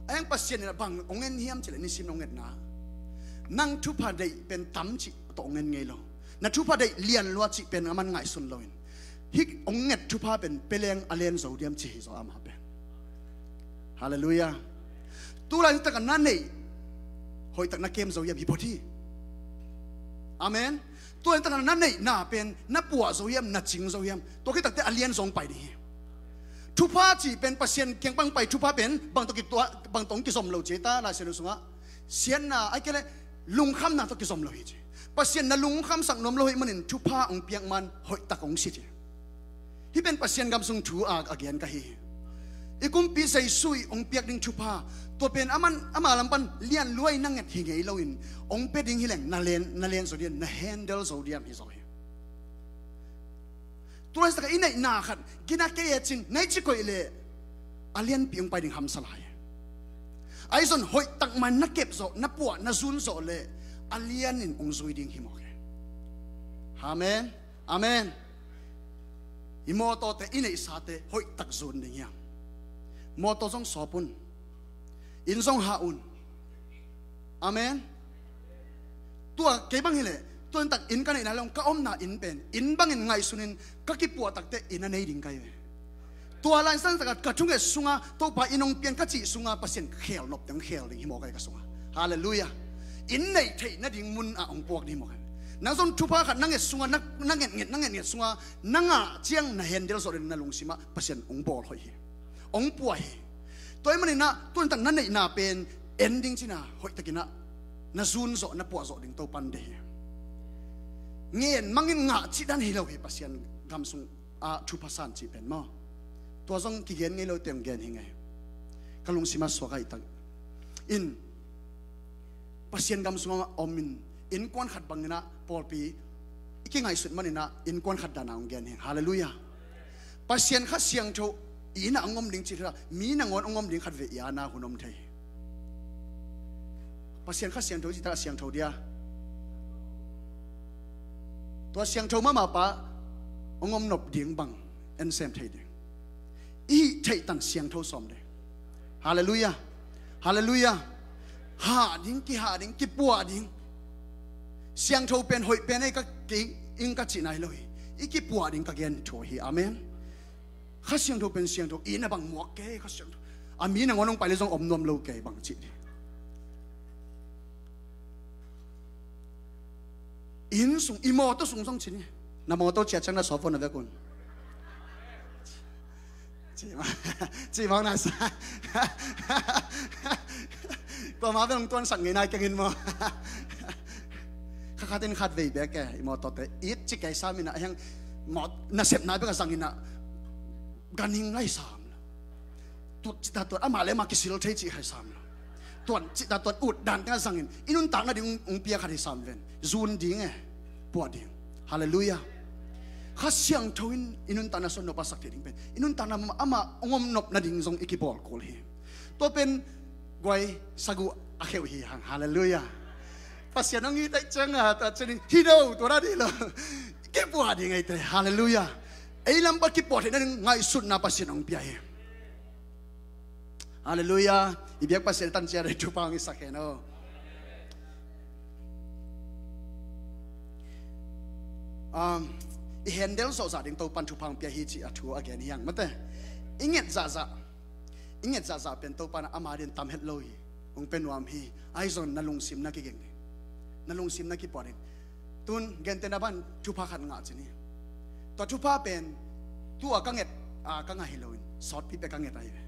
Ahi hang Pasian in ah bang hong ngen hiam cih leh, nisim hong ngetna, nang thupha deih pen tam cih tawh hong ngen ngei lo. Na thupha deih lian lua cih pen aman ngaihsun loin, hih hong nget thupha pen pia leng a lian zo diam ci hi zaw amah pen. Halleluiah. Tu laitak a na neih hoihtak na kem zo hiam, hi phot hi. Amen. Tu laitak a na neihna pen na puah zo hiam, na cing zo hiam, tua khit takteh a lian zo hong pai ding hi. Thupha cih pen Pasian kiang pang pai thupha pen bang tawh kitua, bang tawh hong kizom lo ci ta, Lai Siangtho sungah siatna, ahih kei leh lungkhamna tawh kizom lo hi ci. Pasian na lungkhamsak nuam lo ahih manin thupha hong piak man hoihtak hong si ci. Hih pen Pasian gam sung thu a, a gen ka hi hi. I kumpi Jesu in hong piak ding thupha, tua pen aman, ama lam pan lianluai na nget hi ngei loin, hong pia ding hi leng na len, na len zo diam, na handle zo diam hi zaw hi. Tua laisakah i neihna khat gina kei e cin na i ci koih leh a lianpi hong pai ding hamsa lai. Ahi zong hoih tak mai na kep zawh, na puah, na zun zawh leh a lian in hong zui ding hi mawk e. Amen. Amen. I mawtawte, i neihsate hoih tak zun ding hiam? Mawtaw zong sawp un. Inn zong hah un. Amen. Tua kei bang hileh, tua in tak inn ka neihna lawng ka omna inn pen inn bangin ngaihsunin ka kipuah takteh inn a nei ding ka hi ve. Tua lai sansakat ka thunget sunga Topa inn hong pian ka cih sunga Pasian khel nopte hong khel ding hi mawk a, ka sunga. Halleluiah. Inn neih theih nading mun ah hong puak ding hi mawk a. Nang zong thupha khat na nget sunga, na, na nget nget, na nget nget sunga na ngah ciang na handle zawh ding na lungsimah Pasian hong bawl hoih hi. Hong puah hi. Tua ahih maninah tuantak na neihna pen en ding cina hoihtakinah na zun zawh, na puah zawh ding Topan deih hi. Ngen mangin ngah cih dan hi lo hi Pasian gam sung ah thupha san cih pen maw. Tua zong kigen ngei lo teng gen hi ngei. Ka lungsimah suak ahih tak in Pasian gam sungah om in innkuan khat banginah pawlpi i kingaihsut maninah innkuan khat danah hong gen hi. Halleluiah. Pasian Kha Siangtho i innah hong om ding cih tak mi nangawn hong om ding khat vei i ana hun om thei hi. Pasian Kha Siangtho cih tak a siangtho dia. Tua siangtho mahmah pa hong om nop ding bang en sem thei ding. I hih theih tan siangtho sawm ding. Halleluiah. Halleluiah. Hah ding, kihah ding, kipuah ding. Siangtho pen hoih pen ei ka kei ing ka cihna hi lo hi. I kipuah ding ka gen thu hi. Amen. Kha Siangtho pen siangtho, i na bang muak kei Kha Siangtho. A mi nangawn hong pai le zong om nuam lo kei bang cih ding. Inn sung, i mawtaw sung zong cin hi. Na mawtaw ciat ciang na sawpon na vekun. Cimang, cimang na sa. Tua ma veng tuan sak ngei nai kengin maw. Kha khatin khat vei bek e, i mawtawte. It ci kei saminah, hiang mawt, nasepna bek a zanginah. Ganhing lai sam. Tut cita tuat, ama le ama kisil thei cih hai sam lo. Tuan cita tuat ut dan tengah zangin i nuntak nading ung, ung pia khat hi sam ven. Zun ding e, puah ding. Halleluiah. Kha Siangtho in i nuntakna suan nop a sak thei ding pen i nuntakna ama ung om nop nading zong i kibawl kul hi. Tua pen guai sagu a kheuh hi hang. Halleluiah. Pasian hong hi taih cianga ta ceni hi do tua na dih lo. Kipuah ding ei te. Halleluiah. Ei lampa kipuah theih nading ngaihsutna Pasian hong pia hi. Halleluiah. I biak Pasian tan ciat ei thupha hong i sak hen aw. Um, i handle zawhzah ding Topan thupha hong pia hi cih a thu a gen hiang mate. I nget zahzah, i nget zahzah pen Topan ama din tam het lo hi. Hong pe nuam hi. Ahi zong na lungsim na kigeng ding, na lungsim na kipuah ding. Tun gentehna ban thupha khat ngah cin hi. Tua thupha pen tua ka nget a ka ngah hi loin sawtpi pek ka nget ahi ve.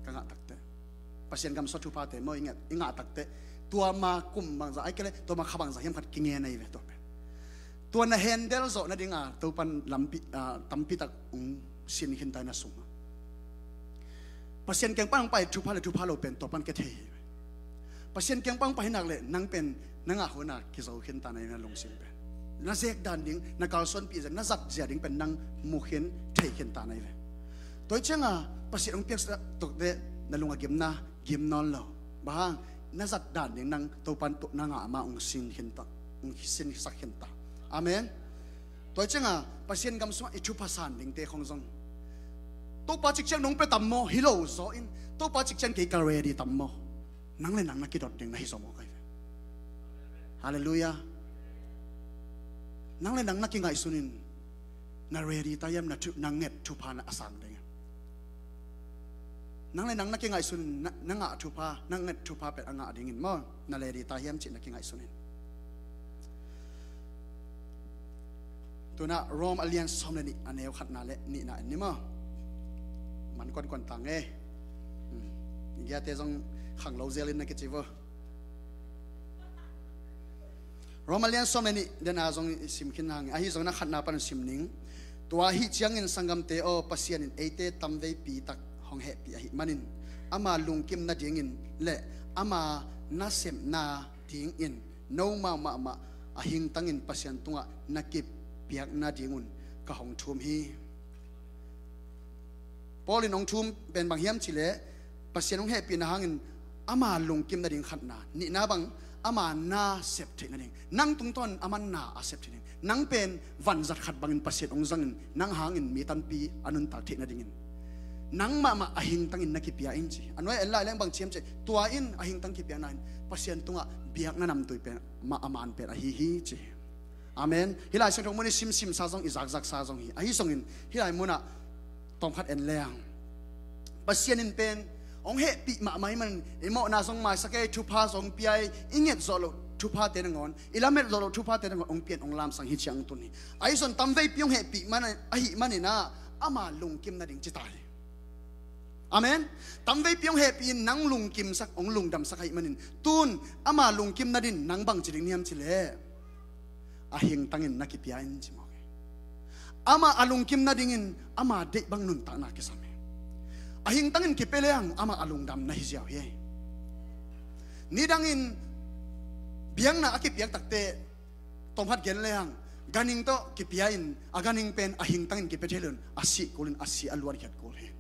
Ka ngah takte Pasian gam sung thuphate maw i nget, i ngah takte tua ma kum bangzah ai kei le tua ma kha bangzah hiam khat kingen ahi ve tua pen. Tua na handle zawh nadinga Topan lampi, ah, tampi tak hong sin khinta i na sungah. Pasian kiang pan hong pai thupha le thupha lo pen tua pan kia thei hi. Pasian kiang pan hong pai hinak le nang pen na ngah hona kizo khinta na i na lungsim pen. Na zek dan ding, na kalsuanpih zia, na zat zia ding pen nang mu khin thei khinta na i ve. Tua i cianga Pasian hong piaksa tokte na lung a gimna gim nawn lo. Bang hang na zat dan ding nang Topan tua na ngah ma hong sin khinta, hong sinsak khinta. Amen. Tua i cianga Pasian gam sungah i thupha san dingte khong zong Topa cikcian nong pe tam maw? Hi lo zaw in Topa cikcian kei ka ready tam maw? Nang le nang na kidot ding na hi zaw maw kai ve? Halleluiah. Nang le nang na kingaihsun in na ready ta hiam, na thu, na nget thupha na a sang ding? Nang le nang na kingaihsun in na, na ngah thupha, na nget thupha pen a ngah dingin maw? Na ready ta hiam cih na kingaihsun in. Tuna Rom a lian sawm le nih a neu khatna le nihna en ni maw? Man kuankuan tang e. Hmm. Giate zong khang lo zelin na kici vo. Rom a lian sawm le nih dena zong i sim khin hang. Ahi zong na khatna pan sim ning. Tua ahih ciangin sanggamte aw, Pasian in eite tamveipi tak hong hehpih ahih manin ama lungkim nadingin le ama nasepna dingin nomau mahmah a hingtangin Pasian tungah na kipiak nadingun ka hong thum hi. Paul in hong thum pen bang hiam cih leh Pasian hong hehpihna hangin ama lungkim nading khatna, nihna bang ama na sep theih nading, nang tungtawn ama na a sep theih nading, nang pen vanzat khat bangin Pasian hong zangin nang hangin mi tampi a nuntak theih nadingin nang mahmah a hingtangin na kipia in ci. A nuai en lai leng bang ci hiam cih leh tua in a hingtang kipiakna in Pasian tungah biakna namtui pen, mah a man pen ahi hi ci. Amen. Hih lai Siangtho mun i simsim sa zong, i zakzak sa zong hi. Ahi zongin hih lai munah tawmkhat en leng, Pasian in pen hong hehpih mahmah ahih manin i mawhna zong maisak ei, thupha zong pia ei, i nget zawh loh thuphate nangawn, i lamet zawh loh thuphate nangawn hong pian, hong lamsang hi ciang tun hi. Ahi zong tamveipi hong hehpih man, ahih manin ah ama lungkim nading ci ta hi. Amen. Tamveipi hong hehpih in nang lungkimsak, hong lungdamsak ahih manin tun ama lungkim nading nang bang ci ding hiam cih leh a hingtangin na kipia in ci mawk hi. Ama a lungkim nadingin ama deih bang nuntakna kisam hi. A hingtangin kipia leng ama a lungdam na hi ziau hi. Nidangin biakna a kipiak takteh tawmkhat gen leng, ganhing tawh kipia in a ganhing pen a hingtangin kipia thei lo in a sih kul in a si a luankhiat kul hi.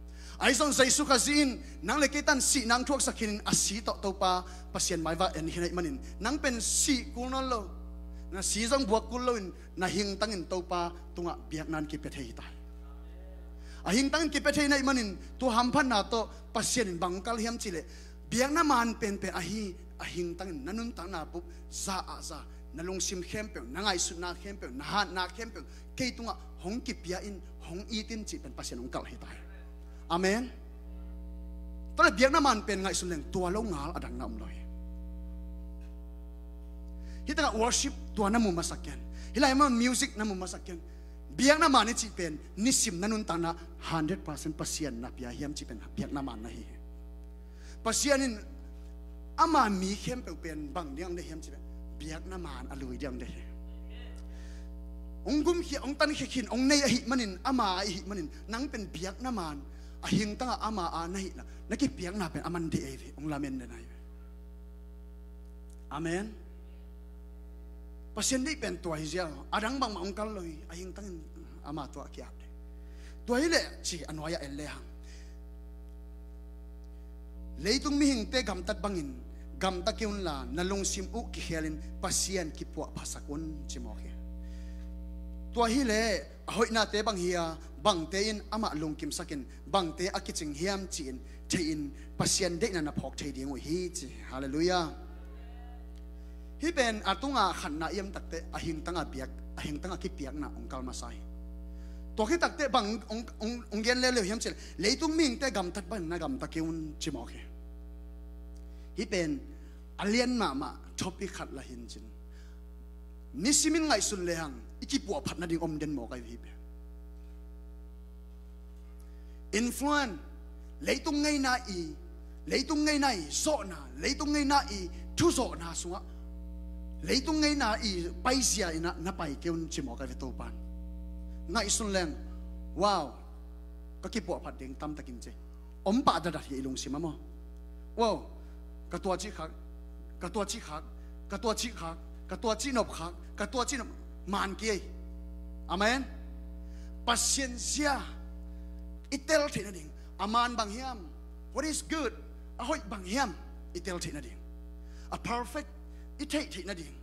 Ahi zong Jesu Khazih in nang le kei tan sihna hong thuaksak khin in a si tawh Topa Pasian maivak en khin ahih manin nang pen sih kul nawn lo, na si zong buak kul lo in na hingtangin Topa tungah biakna in kipia thei hi ta hi. A hingtangin kipia thei na hih manin tua hamphatna tawh Pasian in bang kal hiam cih leh biakna man penpen ahi, a hingtangin na nuntakna bup za ah za, na lungsim khempeuh, na ngaihsutna khempeuh, na hatna khempeuh kei tungah hong kipia in, hong it in cih pen Pasian hong kalh hi ta hi. Amen. Tua leh biakna man pen ngaihsun leng tua lo ngal a dang na om lo hi. Hih tengah worship tua na mu masak ken. Hih lai mun music na mu masak ken. Biakna man i cih pen nisim na nuntakna hundred percent Pasian na pia hiam cih pen biakna man na hi hi. Pasian in ama mi khempeuh pen bang ding a deih hiam cih leh biakna man a lui ding a deih hi. Hong gumkhia, hong tankhia khin, hong nei ahih manin, ama ahih manin nang pen biakna man a hingtangah ama a na hih leh na kipiakna pen a man deih ahi ve, hong lamen den ahi ve. Amen. Pasian deih pen tua hi ziau, a dang bangmah hong kal lo hi, a hingtangin ama tungah ki-ap ding. Tua hi leh ci a nuai-ah en lehang, leitung mihingte gamtat bangin gamta kei unla na lungsim uh kikhelin Pasian kipuahphasak un ci mawk hi. Tua hi leh a hoihnate bang hi a, bangte in amah lungkimsakin bangte a kicing hiam ci-in theihin Pasian deihna na phawk thei ding uh hi ci. Halleluiah. Hih pen a tunga khatna i om takteh a hingtanga biak, a hingtanga kipiakna hong kal masa hi. Tua khit takteh bang hong, hong, hong gen leuleu hiam cih leh leitung mihingte gamtat bangin na gamta kei un ci mawk hi. Hih pen a lian mahmah topic khat la hi in cin, nisimin ngaihsun lehang i kipuahphat nading om den mawk ahi hi pen. Influence, leitung ngeina i, leitung ngeina i zawhna, leitung ngeina i thuzawhna sungah leitung ngeina i paizia in ah na pai kei un ci mawk ahi ve Topan. Ngaihsun leng, wow, ka kipuahphat ding tamtakin ci. Om pah dadat hi i lungsim ah maw. Wow, ka tua cih khak, ka tua cih khak, ka tua cih khak, ka tua cih nop khak, ka tua cih nop man kei. Amen. Pasian zia i tel theih nading, a man bang hiam, what is good, a hoih bang hiam i tel theih nading, a perfect i theih theih nading,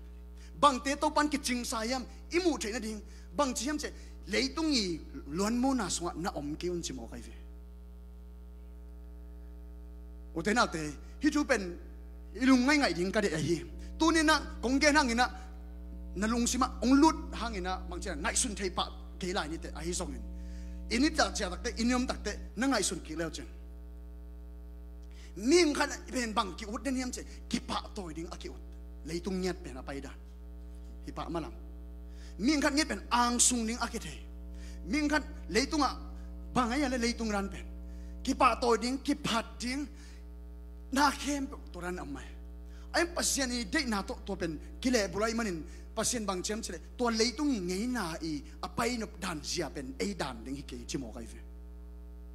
bangte Topan kicingsa hiam i muh theih nading, bang ci hiam cih leh leitung i luanmuna sungah na om kei un ci mawk ahi ve. Ute naute, hih thu pen i lung ngaingaih ding ka deih ahi. Tuni-in ah kong gen hangin ah na lungsim ah hong lut hangin ah bangci a ngaihsun thei pah kei lai ni teh, ahi zongin i nitak ciah takteh, i niam takteh na ngaihsun kik leu cin, mihing khat pen bang ki-ut den hiam cih leh kipahtawi ding a ki-ut. Leitung ngiat pen a paidan hi pah malam. Mihing khat ngiat pen angsung ding a kithei. Mihing khat leitungah bang ahi a leh leitung ran pen kipahtawi ding, kiphat ding, na khempeuh tua ran a om ahi. Ahi Pasian i deihna tawh tua pen kilehbulh ahih manin Pasian bang ci hiam cih leh, tua leitung i ngeina i a painop dan zia pen ei dan ding hi kei ci mawk ahi ve.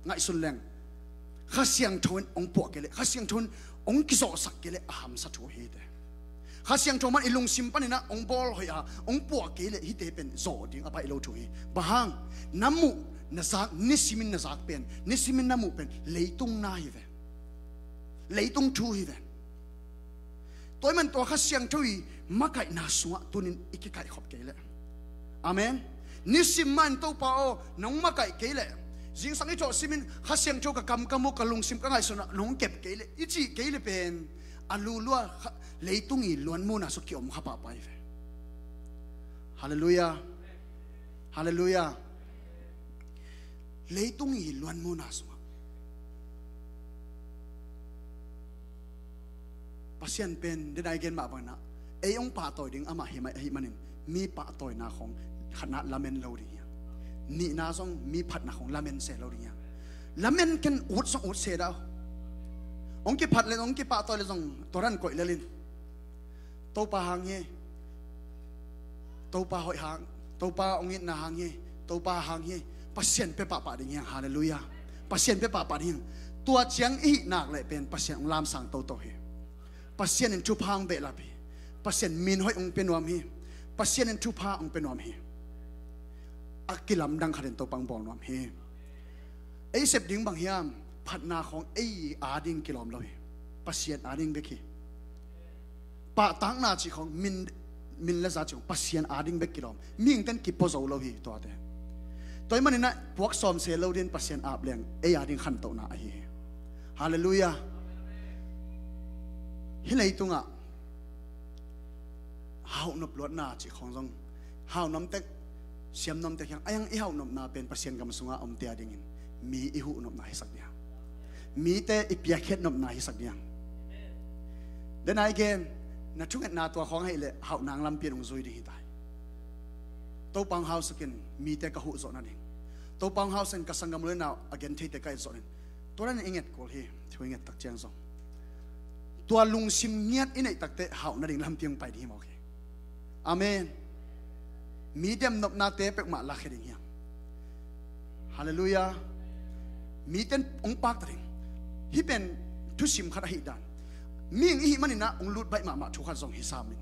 Ngaihsun leng, Kha Siangtho in hong puah kei leh, Kha Siangtho in hong kizawhsak kei leh a hamsa thu hi te. Kha Siangtho man i lungsim panin ah hong bawl hoih a hong puah kei leh hihte pen zawh ding a baih lo thu hi. Bang hang, na muh na zak, nisimin na zak pen, nisimin na muh pen leitung na hi ve. Leitung thu hi ve. Tua ahih man tua Kha Siangtho i makaihna sungah tunin i kikaih khop kei leh, amen, nisim mah in Topa aw, nong makaih kei leh, zingsang i thawh simin Kha Siangtho ka kamkam uh, ka lungsim, ka ngaihsun ah nong kep kei leh, i cih kei leh pen a lulua kha, leitung i luanmuna sung kiom kha pahpah hi ve. Halleluiah. Halleluiah. Leitung i luanmuna sungah Pasian pen, den a i gen mah bangin ah, ei hong pahtawi ding amah hi mah ahih manin, mi pahtawina khawng khatna lamen lo ding hi hang. Nihna zong mi phatna khawng lamen se lo ding hi hang. Lamen ken, ut zong ut se dah. Hong kiphat le, hong kipahtawi le zong tua dan koih lel in. Topa hang hi. Topa hoih hang. Topa hong itna hang hi. Topa hang hi. Pasian pia pahpah ding hi hang. Halleluiah. Pasian pia pahpah ding hi hang. Tua ciang i hih nak leh pen Pasian hong lamsang toto hi. Pasian in thupha hong behlap hi. Pasian min hoih hong pia nuam hi. Pasian in thupha hong pia nuam hi. A kilamdang khat in Topa hong bawl nuam hi. Ei sep ding bang hiam? Phatna khawng ei ading kilawm lo hi. Pasian ading bek hi. Pahtakna cih khawng, min, min le za cih khawng Pasian ading bek kilawm. Mihingte'n kipua zo lo hi tuate. Tua ahih manin ah puak sawm se lo ding, Pasian ap leng ei ading khantohna ahi hi. Halleluiah. Hih leitungah hauhnop luatna cih khawng zong, hauhnop tek, siamnop tek hi hang. A hiang, i hauhnopna pen Pasian gam sungah omte adingin mi i huhnopna hisak ding hi hang. Mite i piakkhiat nopna hisak ding hi hang. Den a i gen, na thungetna tua khawng ahih leh hauhna lampi in hong zui ding hi ta hi. Topa hong hausuk in, mite ka huh zawh nading. Topa hong hausuk in, ka sanggam u le nau a gentheite ka et zawh nading. Tua dan in i nget kul hi, thu i nget tak ciang zong. Tua lungsim ngiat i neih takteh hauh nading lampi hong pai ding hi mawk hi. Amen. Mi demnopnate peuhmah lakhia ding hi hang. Halleluiah. Mite'n hong pakta ding. Hih pen thusim khat ahih dan. Mihing i hih manin ah hong lut baih mahmah thu khat zong hi sam in.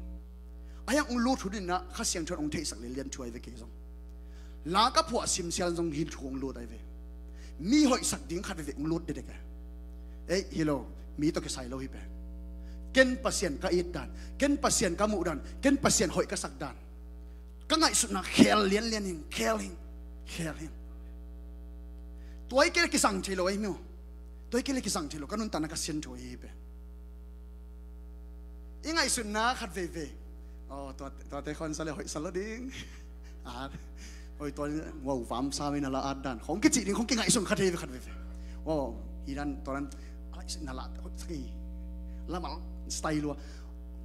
A hiang, hong lut hun in ah Kha Siangtho in hong theihsak lianlian thu ahi ve kei zong. La ka phuah simsial zong hih thu hong lut ahi ve. Mi hoihsak ding khat veve hong lut dekdek e. Ei, hi lo, mi tawh kisai lo hi pen. Ken Pasian ka it dan, ken Pasian ka muh dan, ken Pasian hoih ka sak dan. Ka ngaihsutna khel lianlian hi ing, khel hi ing, khel hi ing. Tua hi kei leh kizang thei lo ahi maw. Tua hi kei leh kizang thei lo, ka nuntakna ka sian thu ahi pen. I ngaihsutna khat veivei. Aw, tua, tuate khawng sa le hoih sa lo ding. At, oi, tua, wow, vam sa mi na la at dan. Khawng kici ding, khawng kingaihsun khat veivei, khat veivei. Wow, hi dan, tua dan, ala, na la, hoih sa kei. Lamal, style lua.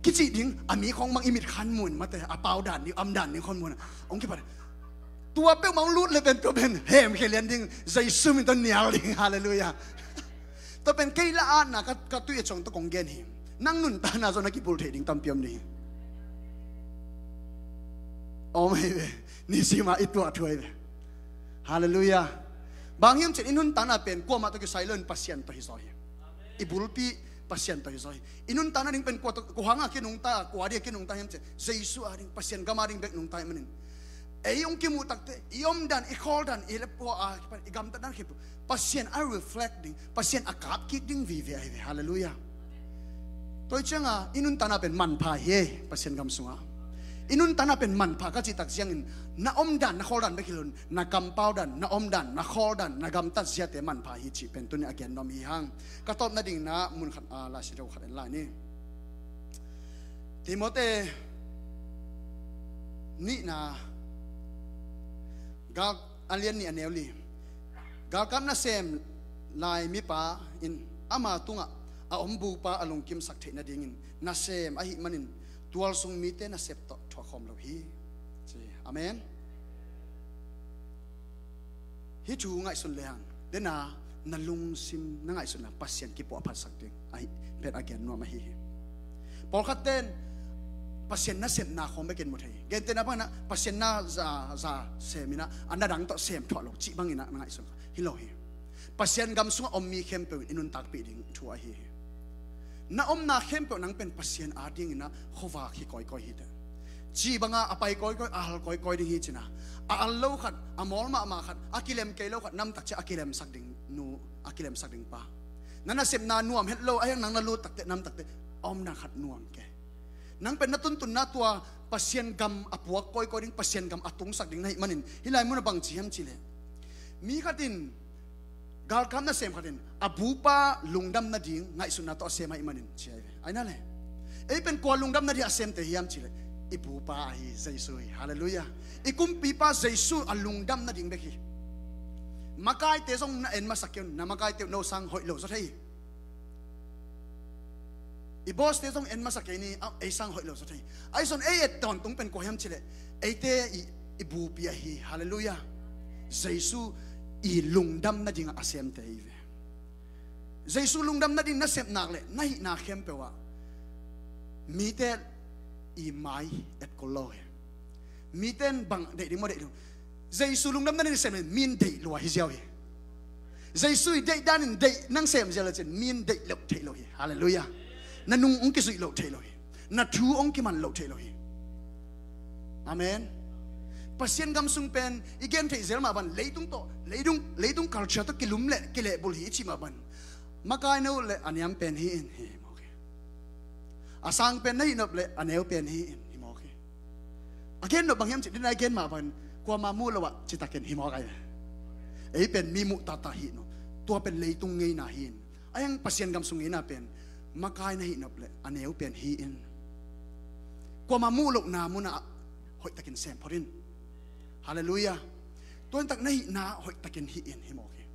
Kici ding, a mi khawng mang i mit khan mun, mate, a pau dan ding, am dan ding khawng mun. Hong kipat. Tua peuhmah hong lut le pen, tua pen, hem khia lian ding, Jesu min tawh nial ding, halleluiah. Tua pen kei la atna ka, ka tui a cong tawh kong gen hi. Nang nuntakna zong na kibulh theih ding tampi om ding hi. Om hi ve. Nisima i tuah thu ahi ve. Halleluiah. Bang hiam cih leh i nuntakna pen kuamah tawh kisai lo in Pasian tawh hi zaw hi. I bulpi Pasian tawh hi zaw hi. I nuntakna ding pen kua tawh, kua hanga kinungta, kua dia kinungta hiam cih leh Jesu ading, Pasian gam ading bek nungta ahih manin. Ei hong kimuh takteh, i omdan, i khawldan, i lepua a, i gamtatdan khempeuh Pasian a reflect ding, Pasian a kapkik ding vive ahi ve. Halleluiah. Tua hi cianga i nuntakna pen manpha hi, Pasian gam sungah. I nuntakna pen manpha ka cih tak ciangin, na omdan, na khawldan bek hi lo in, na kampaudan, na omdan, na khawldan, na gamtat ziate manpha hi cih pen tuni a gen nuam hi hang. Ka tawpna dingin ah mun khat, ah, Lai Siangtho khat en lai ni. Timote nihna, gal, a lian nih a neu li. Galkap nasem lai mipa in ama tungah a om bupa a lungkimsak theih nadingin nasem ahih manin tualsung mite nasep tawh thuakkhawm lo hi, ci. Amen. Hih thu ngaihsun lehang, dena na lungsim, na ngaihsutna Pasian kipuahphatsak ding ahi pen a gen nuam ahi hi. Pawlkhatte'n Pasian nasepna khawng bekin mu thei hi. Gentehna bangin ah Pasian na za, za sem in ah a na dang tawh sem thuah lo cih bangin ah na ngaihsun kha hi lo hi. Pasian gam sungah om mi khempeuh in i nuntakpih ding thu ahi hi. Na omna khempeuh nang pen Pasian adingin ah khuavak hi kawikawi hi teh. Cih banga a pai kawikawi, a hal kawikawi ding hi ci-in ah, a al lo khat, a mawl mahmah khat, a kilem kei lo khat, namtak ciang a kilemsak ding nu, a kilemsak ding pa. Na nasepna nuam het lo, a hiang nang na lut takteh namtak teh a omdan khat nuam kei. Nang pen na tuntunna tua Pasian gam a puak kawikawi ding, Pasian gam a tungsak ding na hih manin, hih lai munah bang ci hiam cih leh, mi khat in, galkap nasem khat in a bupa lungdam nading ngaihsutna tawh a sem ahih manin ci ahi ve. Ahi na le, ei pen kua lungdam nading a semte hiam cih leh, i bupa ahi Jesu hi. Halleluiah. I kumpipa Jesu a lungdam nading bek hi. Makaite zong na en masa kei un, na makaite uh no sang hoih lo zaw thei hi. I boss-te zong en masa kei ni, a, ei sang hoih lo zaw thei. Ahi zong ei et tawntung pen kua hiam cih leh, eite i, i bupi ahi. Halleluiah. Jesu i lungdam nadingah a semte hi ve. Jesu lungdam nading na sep nak leh na hihna khempeuh ah mite i mai et kul lo hi. Mite in bang deih ding maw, deih ding. Jesu lungdam nading sem in mi in deih lua hi ziau hi. Jesu i deih danin deih nang sem ziau lecin mi in deih loh theih lo hi. Halleluiah. Na nung hong kizuih loh theih lo hi. Na thu hong kiman loh theih lo hi. Amen. Pasian gam sung pen i gen theih zel mah ban, leitung tawh, leitung, leitung culture tawh kilum le kilehbulh hi i cih mah ban, makai na ut le a niam pen hi in, hi mawk hi. A sang pen na hih nop le a neu pen hi in, hi mawk hi. A gen nop bang hiam cih, dina i gen mah ban, kuama muh lo ah citakin hi mawk ahi. Ei pen mi muh tata hi no. Tua pen leitung ngeina hi in. A hiang Pasian gam sung ngeina pen, makai na hih nop le a neu pen hi in. Kuama muh lohna munah hoihtakin sem phot in. Halleluiah. Tua in tak na hihna hoihtakin hih in, hi mawk hi.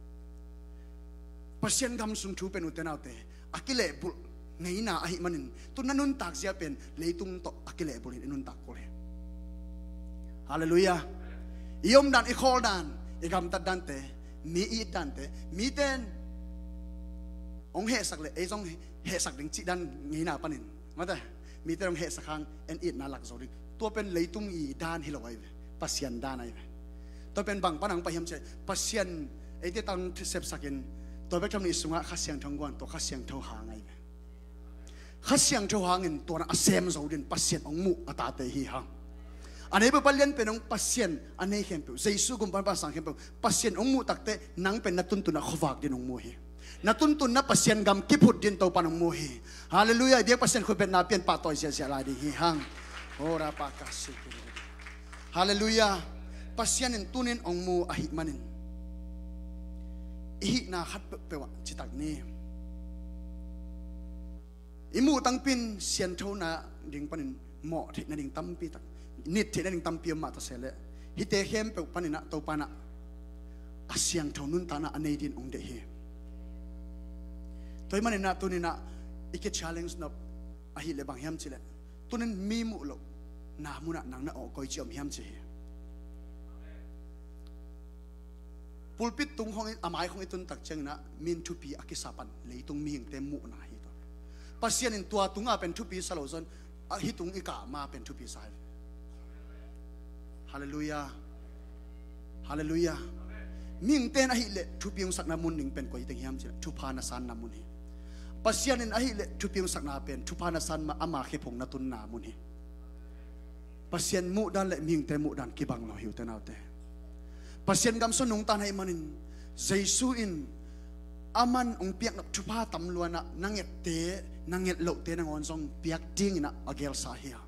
Pasian gam sung thu pen, ute naute, a kilehbulh ngeina ahih manin, tu na nuntak zia pen leitung tawh a kilehbulh in i nuntak kul hi. Halleluiah. I omdan, i khawldan, i gamtat dante, mi i it dante, mite in hong hehsak le ei zong hehsak ding cih dan ngeina panin, mate, mite in hong hehsak hang en itna lak zo ding. Tua pen leitung i dan hi lo ahi ve. Pasian dan ahi ve. Tua pen bang pan hong pai hiam cih leh, Pasian eite tang sepsakin, tua bek tham lo i sungah Kha Siangtho hong guan, tua Kha Siangtho hang ahi ve. Kha Siangtho hangin tua na a sem zo ding Pasian hong muh a tate hi hang. A nei peuh, palian pen hong Pasian a nei khempeuh, Jesu gumpa, Pasian sang khempeuh, Pasian hong muh takteh nang pen na tuntunna khuavak ding hong mu hi. Na tuntunna Pasian gam kiphut ding Topan hong mu hi. Halleluiah. I biak Pasian khutbetna pian pahtawi ziahziah lai ding hi hang. Ora pa ka si ki. Halleluiah. Pasian in tunin hong mu ahih manin, i hihna khat peuhpeuh ah citak ni. I muh tangpi in sianthona ding panin mawh theih nading tampi tak, nit theih nading tampi om mah ta se leh, hihte khempeuh panin ah Topan ah a siangtho nuntakna a nei ding hong deih hi. Tua ahih manin ah tunin ah i ki challenge nop ahih leh bang hiam cih leh, tunin mi muh lohna munah nang na awh koi ci om hiam ci hi. Pulpit tung khong in, a mai khong i tun tak ciangin ah mi in thupi a kisa pan leitung mihingte muhna hi. Tua Pasian in tua tunga pen thupi sa lo zong, a hih tung i kah ma pen thupi sa hi. Halleluiah. Halleluiah. Mihingte in ahih leh thupi hong sakna mun ding pen koi teng hiam cih leh, thupha na sanna mun hi. Pasian in ahih leh thupi hong sakna pen thupha na san ma, ama khephung na tunna mun hi. Pasian muhdan le mihingte muhdan kibang lo hi, ute naute. Pasian gam sung nungta na hih manin, Jesu in aman hong piakna thupha tam luanah na ngette, na nget lohte nangawn zong piak dingin ah a gelsa hi a.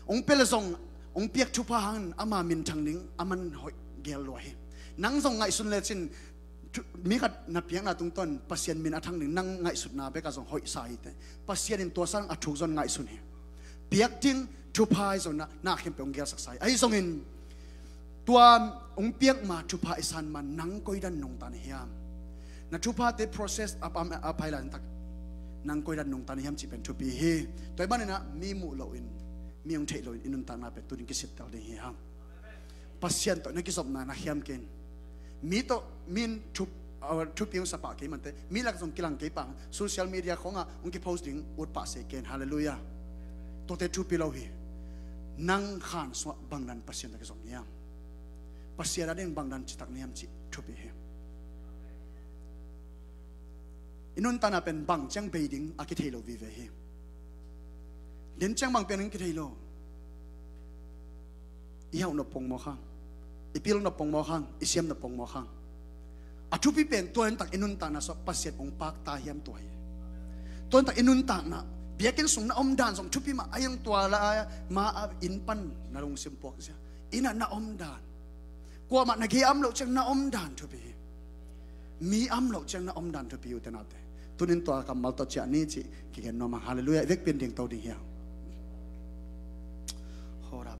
Hong pia le zong, hong piak thupha hangin ama minthang ding aman hoih gel lua hi. Nang zong ngaihsun lecin, thu-, mi khat na piakna tungtawn Pasian min a thang ding nang ngaihsutna bekah zong hoihsa hi teh. Pasian in tua sang a thuk zong ngaihsun hi. Piak ding thupha hi zong na, na khempeuh hong gelsaksa hi. Ahi zongin tua hong piak ma thupha i san ma nang koidan nungta na hiam? Na thuphate process a, a, a phailan tak nang koidan nungta na hiam cih pen thupi hi. Tua ahih manin ah mi muh loin, mi hong theih loin i nuntakna pen tunin kisittel ding hi hang. Pasian tawh na kizopna na khiam ken. Mi tawh, mi in thup-, uh, thupi hong sa pah kei mante, mi lak zong kilang kei pah, social media khongah hong kipost ding ut pah se ken. Halleluiah. Tuate thupi lo hi. Nang khan sungah bangdan Pasian tawh kizom hiam? Pasian ading bangdan citak hiam cih thupi hi. I nuntakna pen bang ciang bei ding a kithei lo vive hi. Den ciang bang pian ding kithei lo. I hauh nop pongmawk hang, i pil nop pongmawk hang, i siam nop pongmawk hang. A thupi pen tua in tak i nuntakna sungah Pasian hong pakta hiam tua hi. Tua in tak i nuntakna, biakinn sung na omdan zong thupi mah a, i hong tua lai a, ma a inn pan na lungsim puak zia. Inn ah na omdan. Kuamah na gei a om loh ciang na omdan thupi hi. Mi a om loh ciang na omdan thupi hi, ute naute. Tunin tua kammal tawh ciah ni cih kigen nuam hang. Halleluiah. I vekpi in dingto ding hi hang.